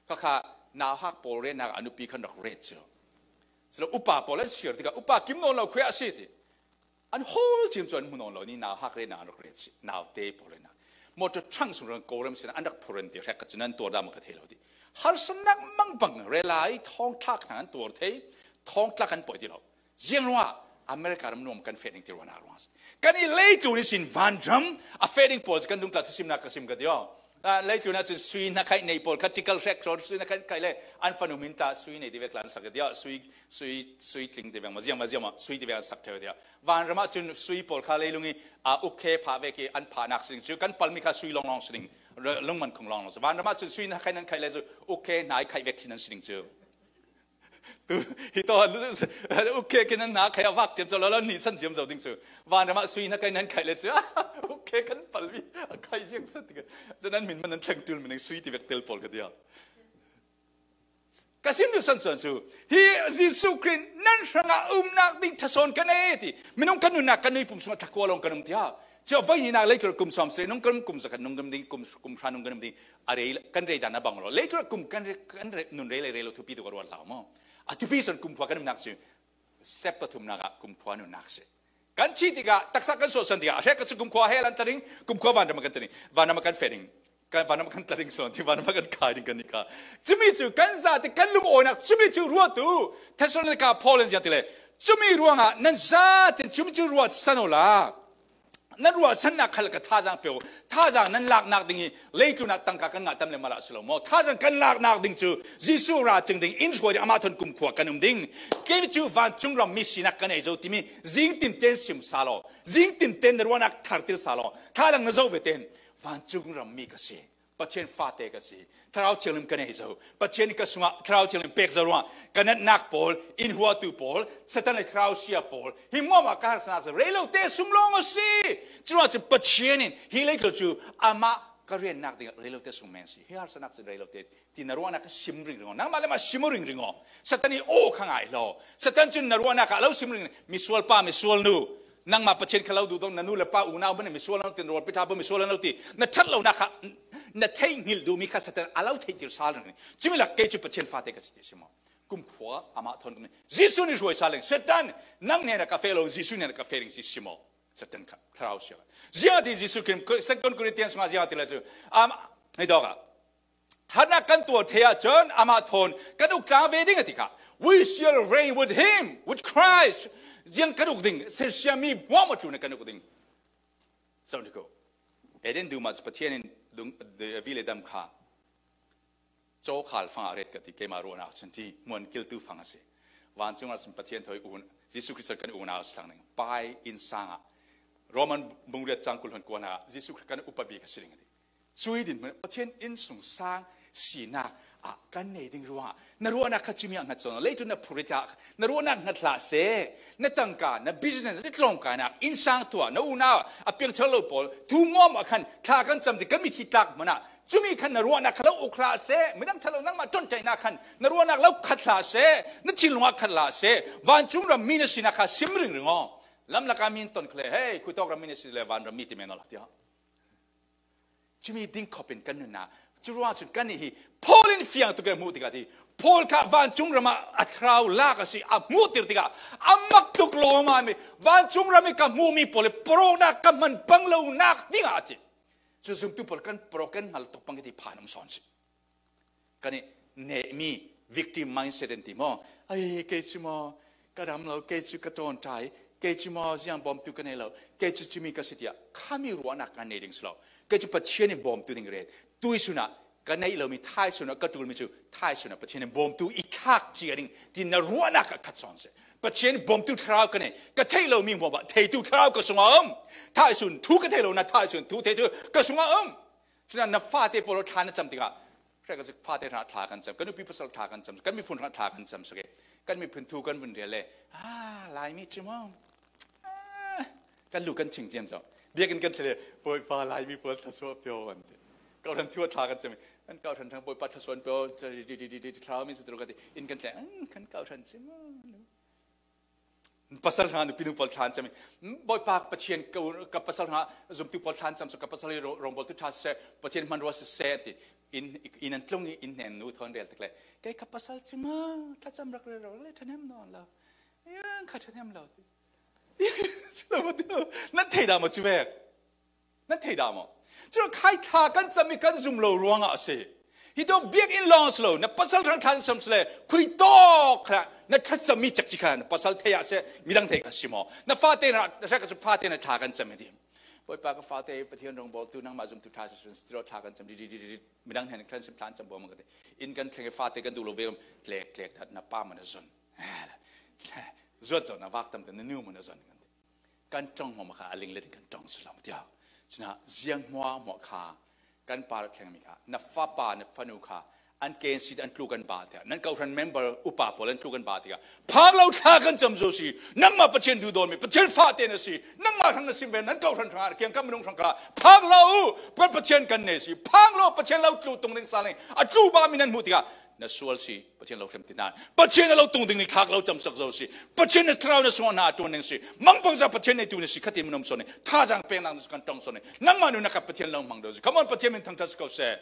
Kha kha nauhak pawl rennak a nupi khan rak ret cu. Silo upa pawl an siar tikah upa kim nawn lo khuia a si ti. An hawl ciam cu an hmu nawn lo ni, nauhak rennak an rak ret si, naute pawl rennak. Motor ṭhang sung rang Kawlram sin an rak phur an ti, hrekkhat cun an tuar dah maw ka thei lo ti. Harsatnak mangbang relai thawngthlak hna an tuar thei, thawngthlak an pawi ti lo. Ziang ruangah America ram nuam kan feh ding ti ruahnak ruang a si. Kan i leitlun ihsin vanram a feh ding pawl cu kan dungtla thusimnak ka sim ka ti aw. Ah, leitlun ahcun sui hna khaih nei pawl kha tical hrek rawh, sui hna khaih, khaih le an fanu min tla sui nei ti vek tla an sak ka ti aw. Sui, sui, sui tling ti vek maw, ziang maw, ziang maw, sui ti vek an sak ṭheu ti aw. Vanram ahcun sui pawl kha leilung i, ah, ukhe phah vek i an phahnak si ding cu, kan palmi kha sui lawnglawng si ding, lungman khung lawnglawng si. Vanram ahcun sui hna khaih nan khaih le cu ukhe hnai khaih vek khi nan si ding cu. Tu, hi tawh, ukhe khi nan hna khai a vak ciam zo lo, lo ni san ciam zo ding cu. Vanram ah sui na kai nan khai le cu, ukhe kan palmi a khai ziang sa tikah, cu nan min man nan thleng tul min sui ti vek tel pawl ka ti a. Ka sim duh san san cu, hi Jesuh Khrih nan hrangah umnak ding ṭha sawn kan ei ti. Minung kan nunnak kan nui pum sungah thlakua lawng kan um ti a. Cia voi ninak leitlun kum sawm seh, nung kan um kum zakhat, nung kan um ding, kum, kum hra nung kan um ding. A rei, kan rei dan a bang lo. Leitlun kum kan rei, kan rei, nun rei le rei lo thupi tu ka ruat hlau maw? A thupi son kumkhua kan umnak si. Sep pathumnak ah kumkhua nunnak si. Kan thih tikah, taksa kan sawhsan tikah, a hrek ka si kumkhua hell an tla ding, kumkhua vanram a kan tla ding, vanram a kan feh ding. Kan vanram a kan tla ding sawn ti, vanram a kan kai ding kan ni kha. Cumi cu kan zate kan lungawinak, cumi cu ruat uh. Thessalonika Paul in ziah ti le, cumi ruangah nan zate cumi cu ruat san uh la. Nan ruahsannak khal ka thazaang pe uh. Thazaang nan laknak ding hi leitlun ah tangka kan ngah tam le malah si lo maw? Thazaang kan laknak ding cu Jesuh ra cing ding, in hruai ding, amah thawn kumkhua kan um ding. Kei cu vancung ram mi sinak kan ei zo timi zing tinten sim sa law, zing tinten na ruahnak thar til sa law, thazaang na zoh ve ten vancung ram mi ka si. Pathian fate ka si. Thlarau Thianghlim ka nei zo. Pathian ka sungah Thlarau Thianghlim pek zo ruangah ka natnak pawl, in huatu pawl, Satan le thlarau sia pawl, hi muahmah ka harsatnak si. Rei lote sung lawng a si. Curuangah cun Pathian in hi leitlun cu amah ka riannak dingah rei lote sung men si. Hi harsatnak cun rei lote ti na ruahnak ka sim ringring aw. Nangmah le mah sim aw ringring aw. Satan i aw kha ngai law. Satan cun na ruahnak ah a lo sim ringring. Misual pa, misual nu. Nangmah Pathian kha lo duh dong, na nu le pa unau hmanh misual an lo ti, na rualpi ṭha hmanh misual an lo ti, na ṭhat lonak kha na theih hngilh duhmi kha Satan a lo theihtir sal ringring. Cumi lak kei cu Pathian fate ka si ti si maw? Kumkhua amah thawn kum Jesuh nih hruai sal ring. Satan, nang hnenah ka feh lo, Jesuh hnenah ka feh ring si si maw? Satan kha thlarau sia. Ziangah ti Jesuh Khrih, Second Corinthians sungah ziangah ti le cu, um, hei dawk ah. Harnak kan tuar thei ahcun amah thawn kan uk tlang ve ding a ti kha. We shall reign with him, with Christ. Ziang kan uk ding, sisia mi muam a tluna kan uk ding. Sau ni ko. Eden duma cu Pathian in dung, de, vi le dam kha. Cawkhal fang a ret ka ti, keimah ruahnak cun ti, muan kiltu fang a si. Vancung ah cun Pathian thawi un, Jesuh Khrih kan unau a si thlang ning. Pai inn sang ah, Roman bung riat cang kul hun kuan ah, Jesuh Khrih kan upa bik a si ding a ti. Cui din hmun Pathian inn sung sang sinak ah kan nei ding ruangah na ruahnak kha cumi ah hngat cang. Leitlun na phurrit ah na ruahnak hngat hlah seh. Na tangka, na business, na tlawngkainak, inn sang tuah, na unau a piangthar lo pawl, thu ngawm ah khan thla kan cam ti kan mithi tlak hmanh ah cumi khan na ruahnak kha lo uk hlah seh. Midang ṭha lo nangmah ṭonṭaihnak khan na ruahnak lo khat hlah seh. Na thinlung ah khat hlah seh. Vancung ram mi na sinak kha sim ringring aw. Lamlak ah mi in ton khale, hei, khuitawk ram mi na si le vanram mi ti men aw la tiah. Cumi ding khawp in kan nunnak. Curuangah cun kannih hi Paul in fiang tuk in a hmuh tikah ti, Paul kha vancung ram ah a thlarau lak a si, a hmuhtir tikah a mak tuk lawmmam i vancung ram i ka hmuhmi pawl i paroknak ka hman pang lonak dingah a ti. Cu zumtu pawl kan parok kan hngal tuk pang i ti phan um sawn si. Kan i nehmi victim mindset an ti maw? Ai, kei cu maw ka ram lo, kei cu ka ṭawnṭai, kei cu maw ziang bawmtu ka nei lo, kei cu cumi ka si tiah khami ruahnak kan nei ding si lo. Kei cu Pathian in bawmtu ding ret. Tuisun ah ka neih lomi thaisun ah ka ṭulmi cu thaisun ah Pathian in bawmtu i thlak cia ding ti na ruahnak ah khat sawn seh. Pathian bawmtu thlarau ka nei, ka theih lomi hmuahmah theitu thlarau ka sungah a um. Thaisun thu ka theih lo na thaisun thu theitu ka sungah a um. Cun na fate pawl thla na cam tikah, hre ka cu fate hrangah thla kan cam, kan nupi pasal thla kan cam, kan miphun hrangah thla kan cam sak i, kan miphun thu kan vun rel le, ah, Laimi cu maw? Ah, kan lu kan thing ciam cang. Biakinn kan thleng le, Bawipa, Laimi pawl thluasuah pio an ti. Kawhhran thu a thla kan cam i, an kawhhran hrang Bawipa thluasuah an pio, thlarau mi si turu kan ti, in kan thleng, an kan kawhhran ci maw? Pasal hrang nupi nu pawl thlan cam i, Bawipa Pathian ka, ka pasal hrang zumtu pawl thlan cam cu ka pasal i ro-, rongbawltu ṭha siseh, Pathian hmanrua siseh an ti. In, in an tlung i in hnen nu thawn rel tak le, kei ka pasal cu maw thlacam rak rero le ṭhahnem nawn lo. Kha ṭhahnem lo ti. Nan thei dah maw cu vek? Nan thei dah maw? Cun khai thla kan cam i kan zum lo ruangah a si. Hi tu biakinn lawng si lo, na pasal hrang thla na cam si le, khuitawk kha na thlacammi cekci kha na pasal thei ah si, midang thei kha si maw? Na fate na, hre ka cu fate na thla kan cam i ti. Bawipa ka fate, Pathian rongbawltu, nangmah zumtu ṭha si sun si ti lo thla kan cam, di, di, di, di, di. Midang hnen kan sim thla an cam bawm kan ti. In kan thleng i fate kan duh lo ve, tlek, tlek, na pa man a zon. Zuat zo na vak tam te na nu man a zon kan ti. Kan ṭong hmuahmah kha a linglet in kan ṭong si lo tiah. Cun ziang hmuahhmuah kha kan par a thlengmi kha, na fapa, na fanu kha an ken si, an tlu kan bah tiah, nan kawhhran member upa pawl an tlu kan bah tikah, phak lo thla kan cam zo si, nangmah Pathian duhdawtmi, Pathian fate na si, nangmah hrang na sim ve, nan kawhhran hrangah, kiangkam minung hrang kha phak lo, kan Pathian kan ne si, phak lo, Pathian lo tlu tung ding sa ling, a tlu bahmi nan hmuh tikah, na sual si, Pathian lo hrem ti nain. Pathian a lo tung ding nih thlak lo camsak zo si. Pathian na thlarau na sungah na a ṭuan ding si. Mangbangza Pathian neitu na si, khatin minung sawn nih. Thazaang peknak na si kan ṭong sawn nih. Nangmah nunnak kha Pathian lo hmang deuh si. Come on, Pathian min thangṭhat si ko seh.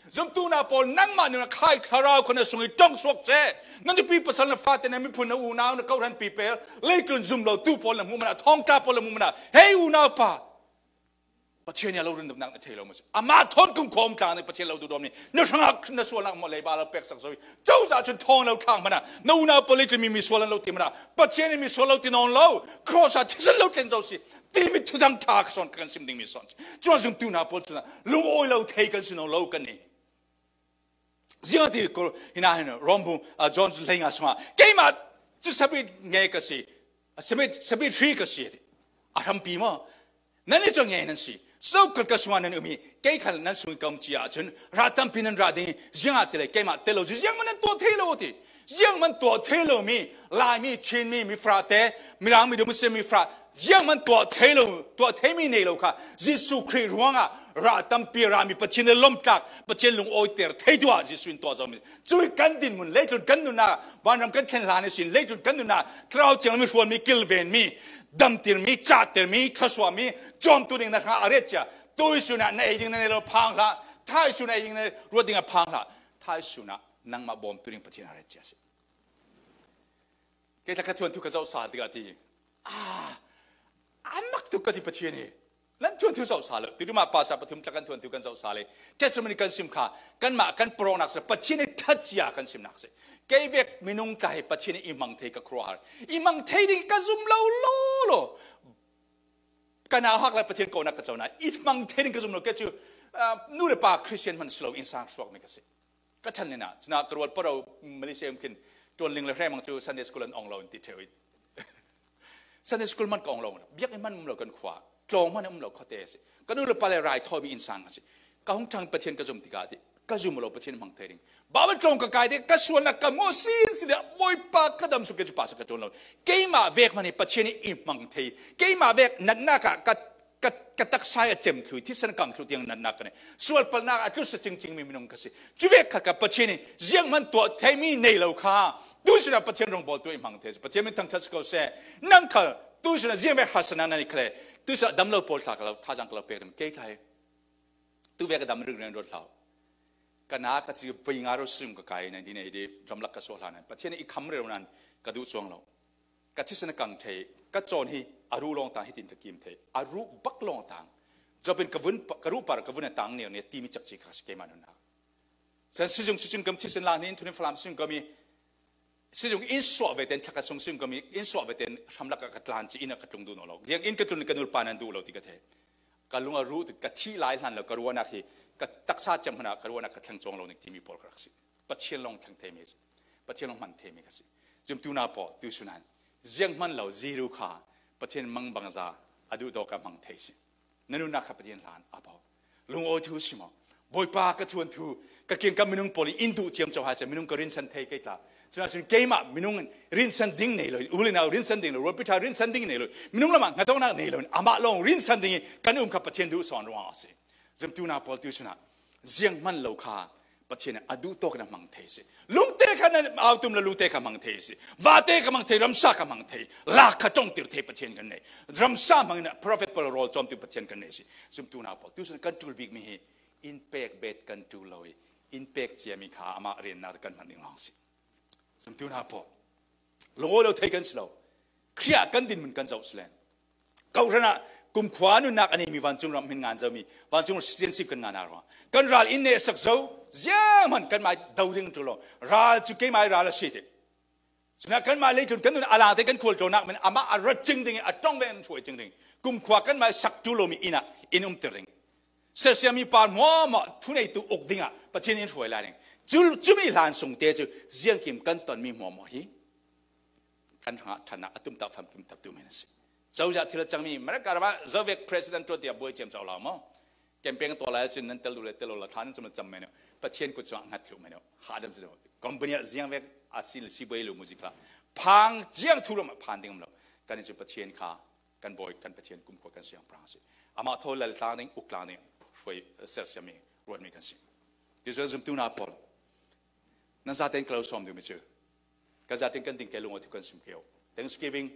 Zumtu na pawl, nangmah nunnak khai thlarau kha na sung i ṭong suak seh. Na nupi pasal, na fate, na miphun, na unau, na kawhhran pipel, leitlun zum lo tu pawl na hmuh mana, thawngṭha pawl na hmuh mana. Hei unau pa. Pathian nih a lo rundamnak na thei lo maw si? Amah thawn kumkhawm tlang nih Pathian lo duhdawt nih na hrangah na sualnak maw leiba lo peksak zo i cozah cun thawng lo tlang hmanh ah na unau pawl leitlun mi misual an lo ti hmanh ah Pathian nih misual lo ti nawn lo, cross ah thisen lo tlen zo si timi thudang ṭha ka sawn kan sim dingmi sawn si. Cuah zumtu na pawl cun lungawi lo thei kan si nawn lo kan ni. Ziangah ti ko, hinah hin Rom bu, ah, John hleinga sungah, "Keimah cu sabit nge ka si, sabit, sabit hri ka si," a ti. A hrampi maw? Nannih cu nge nan si. Sokal ka sungah nan um i, kei khan nan sung i ka um ci ahcun, rah tampi nan rah ding i, ziangahtile keimah tel lo cu, ziangmah nan tuah thei lo, a ti. Ziangmah tuah thei lomi, Laimi, Chinmi, mi Frate, Mirang, mi Muslim, mi Fra, ziangmah tuah thei lo, tuah theimi nei lo kha, Jesuh Khrih ruangah, rah tampi a rami Pathian a lawmhtlak, Pathian lungawiter theitu ah Jesuh in tuah zomi. Cui kan dinhmun, leitlun kan nunnak, vanram kan thlen hlan ihsin, leitlun kan nunnak, thlarau thiangmi hruanmi, kilvenmi, damtirmi, cahtermi, thluasuahmi, cawmtu ding na hrangah a ret cia. Tuisun ah na ei ding na nei lo phang hlah, thaisun ah ei ding na ruat ding a phang hlah, thaisun ah nangmah bawmtu ding Pathian a ret cia si. Kei tla ka thuanthu ka zoh sal tikah a ti. Ah, a mak tuk ka ti Pathian hi. Nan Tuantu zohsa lo. Tutu mah pastor pathum tla kan tuantu kan zohsa le. Testimony kan sim kha. Kanmah kan pawrnak si. Pathian i thatcia kan simnak si. Kei vek minung tla hi Pathian i hmang thei ka khua har. I hmang thei ding ka zum lo lo lo. Ka nauhak le Pathian kohnak ka cona. I hmang thei ding ka zum lo. Kei cu, ah, nu le pa Christian hman si lo innsang suakmi ka si. Ka ṭhan le na, cuna ka rual paro Malaysia um khin, tuan ling le hremang cu Sunday school an ong lo in ti ṭheu i. Sunday school man ka ong lo, biak in man um lo kan khua, tlawng man um lo khuate a si. Ka nu le pa le rai thawmi innsang a si. Ka hung ṭhang Pathian ka zum tikah ti, ka zum lo Pathian hmang thei ding. Baibal tlawng ka kai ti, ka sualnak ka maw sin si le, Bawipa ka dam suk ke cu pa sa ka ṭuan lo. Keimah vek man hi Pathian i hmang thei. Keimah vek natnak ah ka ka, ka taksa a cem thlu, thisen kang thlu tiang natnak ka nei. Sual palnak a tlusa cingcing mi minung ka si. Cuvek khat ka Pathian in zianghman tuah theimi nei lo kha. Tu sinah Pathian rongbawltu i hmang thei si. Pathian min thangṭhat si ko seh. Nang khal tu sinah ziangvek harsatnak nan i khale. Tu sinah dam lo pawl tla ka lo, thazang ka lo pek dam. Kei tla hi. Tu vek a dam ringring dawt hlau. Ka na ka ci vei nga ro sum ka kai nan di nei di ramlak ka sual hlan nan. Pathian in i kham rero nan ka duh cuang lo. Ka thisen a kang thei, ka cawn hi a ruh lawng tang hitin ka kim thei, a ruh bak lawng tang. Job in ka vun pa-, ka ruh par ka vun a tang neu ne timi cakci kha si keimah nunnak. San sizung cucin kam thisen lang nin thunin falam sizung kami, sizung in suah ve ten thaka sung sizung kami, in suah ve ten hramlak a ka tlan ci in a ka tlung duh naw lo. Ziang in ka tlun ka nulpa nan duh lo ti ka thei. Ka lung a ruh tu ka thih lai hlan lo ka ruahnak hi, ka taksa cem hmana ka ruahnak ka thleng cuang lo nik timi pawl ka rak si. Pathian lawng thleng theimi a si. Pathian lawng hman theimi kha si. Zumtu na pawl, tu sunan. Ziang hman lo, ziru kha. Pathian mangbangza, a duh dawk a hmang thei si. Na nunnak kha Pathian hlan, a pawl. Lungawi thu si maw. Bawipa ka thuan thu, ka kiang ka minung pawl in duh ciam co hai se, minung ka rinsan thei kei tla. Cuna cun keimah minung rinsan ding nei lo, uli nau rinsan ding lo, rualpi ṭha rinsan ding nei lo, minung lamah ngatawknak nei lo, amah lawng rinsan ding in kan um kha Pathian duh sawn ruang a si. Zumtu na pawl tu cunah, ziang hman lo kha, Pathian a duh tawk na hmang thei si. Lungte kha na autum le lungte kha hmang thei si. Vate kha hmang thei, ramsa kha hmang thei. Lak kha ṭongtir thei Pathian kan nei. Ramsa hmangin a prophet pawl rawl cawmtu Pathian kan nei si. Zumtu na pawl. Tu sun kan ṭul bikmi hi in pek bet kan ṭul lo i, in pek ciami kha amah riannak kan hman ding lawng si. Zumtu na pawl. Lungawi lo thei kan si lo. Khrih ah kan dinhmun kan zoh si len. Kawhhran ah kumkhua nunnak a neimi vancung ram hmin ngan zomi, vancung citizenship kan ngan a ruang. Kan ral in nehsak zo, zianghman kanmah do ding ṭul lo. Ral cu keimah ral a si ti. Cunah kanmah leitlun kan nun a lang te kan khualtlawnnak min amah a rat cing ding, a ṭong ve an hruai cing ding. Kumkhua kanmah sak ṭul lomi inn ah in umter ding. Sersiammi par hmuahhmuah thuneitu uk dingah Pathian in hruai lai ding. Cu, cumi hlan sungte cu ziangkim kan tonmi hmuahhmuah hi kan hrangah ṭhannak a tumtah famkim taktu men a si. Cozah thil a cangmi America ramah Zovek President ṭuan tiah buai ciam co lo maw? Campaign tuah lai cun nan tel duh le tel lo la thla nan cam le cam men uh. Pathian kut cungah ngat thluh men uh. Hadam si lo. Company ah ziangvek a si, si buai lo music la. Phang ziang thu ramah phan ding um lo. Kan in cu Pathian kha kan bawi, kan Pathian kumkhua kan siangpahrang a si. Amah thaw lal tlang ding, uk tlang ding, hruai, eh, sersiammi, ruatmi kan si. Ti cu zumtu na pawl. Nan zaten ka lo sawm duhmi cu. Kan zaten kan ding ke lungawi tu kan sim keu. Thanksgiving,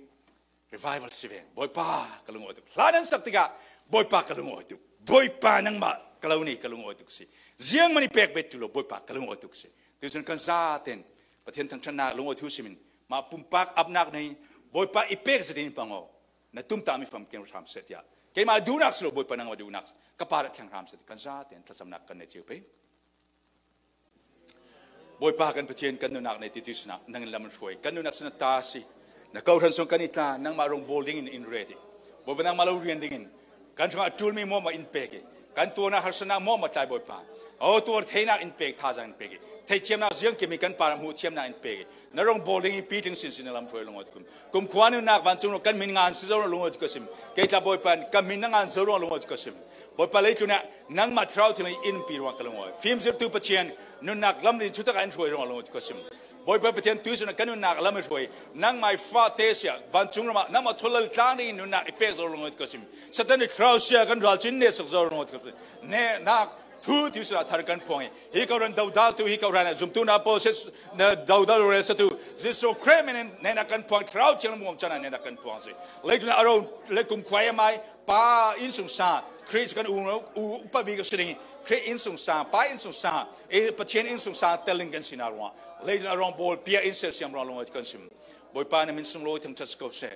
revival si ven. Bawipa ka lungawi tuk. Hla nan sak tikah, Bawipa ka lungawi tuk. Bawipa nangmah ka lo nei ka lungawi tuk si. Ziangmani pek bet tu lo, Bawipa ka lungawi tuk si. Ti cun kan zaten, Pathian thangṭhatnak lungawi thu simin, mah pumpak apnak nei, Bawipa i pek zat in hmang aw. Na tumtahmi famkim hram seh tiah. Keimah duhnak si lo, Bawipa nangmah duhnak si. Ka par a thleng hram seh tiah. Kan zaten thlacamnak kan nei cio pei. Bawipa kan Pathian kan nunnak nei titi sinah nangin lam an hruai. Kan nunnak sinah ta si. Na kawhhran sung kan i tla, nangmah rung bawl dingin in ret i. Bawipa nangmah lo rian dingin. Kan hrangah a ṭulmi hmuahhmuah in pek i. Kan tuarnak harsatnak hmuahhmuah tlai Bawipa. Aw tuar theinak in pek, thazang in pek i. Theithiamnak ziangkim i kan par hmuh thiamnak in pek i. Na rong bawl ding i pitling sinsin na lam hruai lungawi tukum. Kumkhua nunnak vancung ruang kan min ngan si zo ruang lungawi tuka sim. Kei tla Bawipa in ka min na ngan zo ruang lungawi tuka sim. Bawipa leitlun ah nangmah thlarau thil in pi ruang ka lungawi. Fimzirtu Pathian nunnak lam in thutak ah in hruai ruang lungawi tuka sim. Bawipa Pathian tu sun ah kan nunnak lam i hruai. Nangmah i fate sia vancung ramah nangmah thulal tlang ding in nunnak i pek zo ruang lungawi tuka sim. Satan i thlarau sia kan ral cun nesak zo ruang lungawi tuka sim. Ne nak thu ti sula thar kan phuang i. Hi ko ran dodal tu hi ko ran zumtu na pawl se na dodal rel sa tu. Jesu Khrih min in ne nak kan phuang thlarau thiang muam chana ne nak kan phuang si. Leitlun a ro le kumkhua mai pa innsungsang Khrih kan u u upa bik a si ding. Khrih innsungsang, pa innsungsang, e Pathian innsungsang telin kan si na ruang. Leitlun a rong bawl pia in sel siam ruang lungawi kan sim. Bawipa na min sung lo thangṭhat ko se.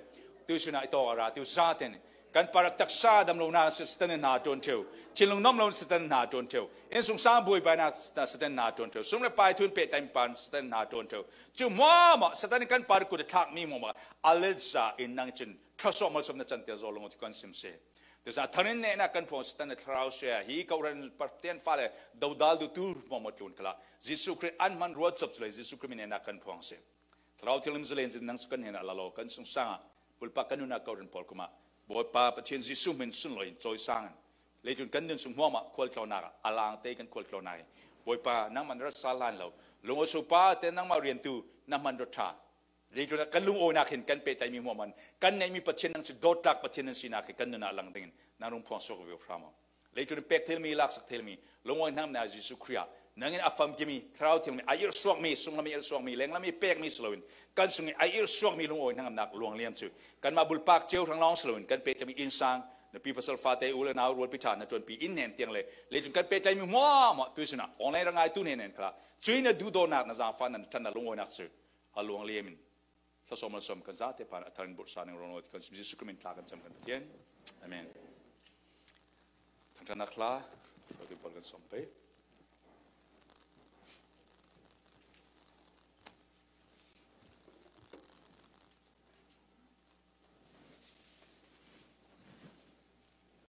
Tu suna i tawk a ra, tu zaten Kan parah taksa damlonak Satan in hna ṭawn ṭheu. Thinlung nuamlo Satan in hna ṭawn ṭheu. Innsungsang buaibaina Satan in hna ṭawn ṭheu. Sum le pai thu in pehtaimi pa Satan in hna ṭawn ṭheu. Cu hmuahhmuah Satan in kan parah kut a thlakmi hmuahhmuah a let za in nang cun thluasuah malsawm na canter zaw lo ti kan sim si. Tuchan a thar in nehnak kan phuang Satan a thlarau sia hi kohran Pathian fale dodal duhtu hmuahhmuah tlun khalah Jesuh Khrih an hman ruat cop cu le Jesuh Khrih min nehnak kan phuang si. Thlarau thianghlim zalen zin nang cu kan hnenah la law, kan sungsang ah bulpak kan nunnak kohran pawl kumah Bawipa Pathian Jesuh hmin sunlaw in cawisang in leitlun kan nun sung hmuahmah khualtlawnnak ah a lang te kan khualtlawnnak hi. Bawipa, nangmah na rat sal hlan lo, lungawi supa te nangmah riantu na hman rawt ṭha. Leitlun ah kan lungawinak hin kan pehtlaimi hmuahmah in kan neihmi Pathian nang cu dawttlak Pathian nan sinak hi kan nun ah lang dingin nang rung phuang suak ve u hram aw. Leitlun in pek theimi, laksak theimi, lungawi hnangamnak Jesuh Khrih ah nang in a famkimi, thlarau thianghlim a irsuakmi, sunglam i irsuakmi, lenglam i pekmi si loin kan sung i a irsuakmi lungawi hnangamnak luangliam cu kanmah bulpak cio hrang lawng si loin kan pehtlaimi innsang, nupi pasal fate, u le nau, rualpi ṭha na ṭuanpi in hnen tiang le leitlun kan pehtlaimi hmuahhmuah tuisun ah online rangaitu hnen hnen khalah cuih na duhdawtnak, na zaangfahnak, na ṭhatnak, lungawinak cu a luangliam in thluasuah malsawm kan zate pa a thar in burhsa ning ruangruang kan sim Jesuh Khrih min thla kan cam kan Pathian. Amen. Thangṭhatnak hla, kan sawm pei.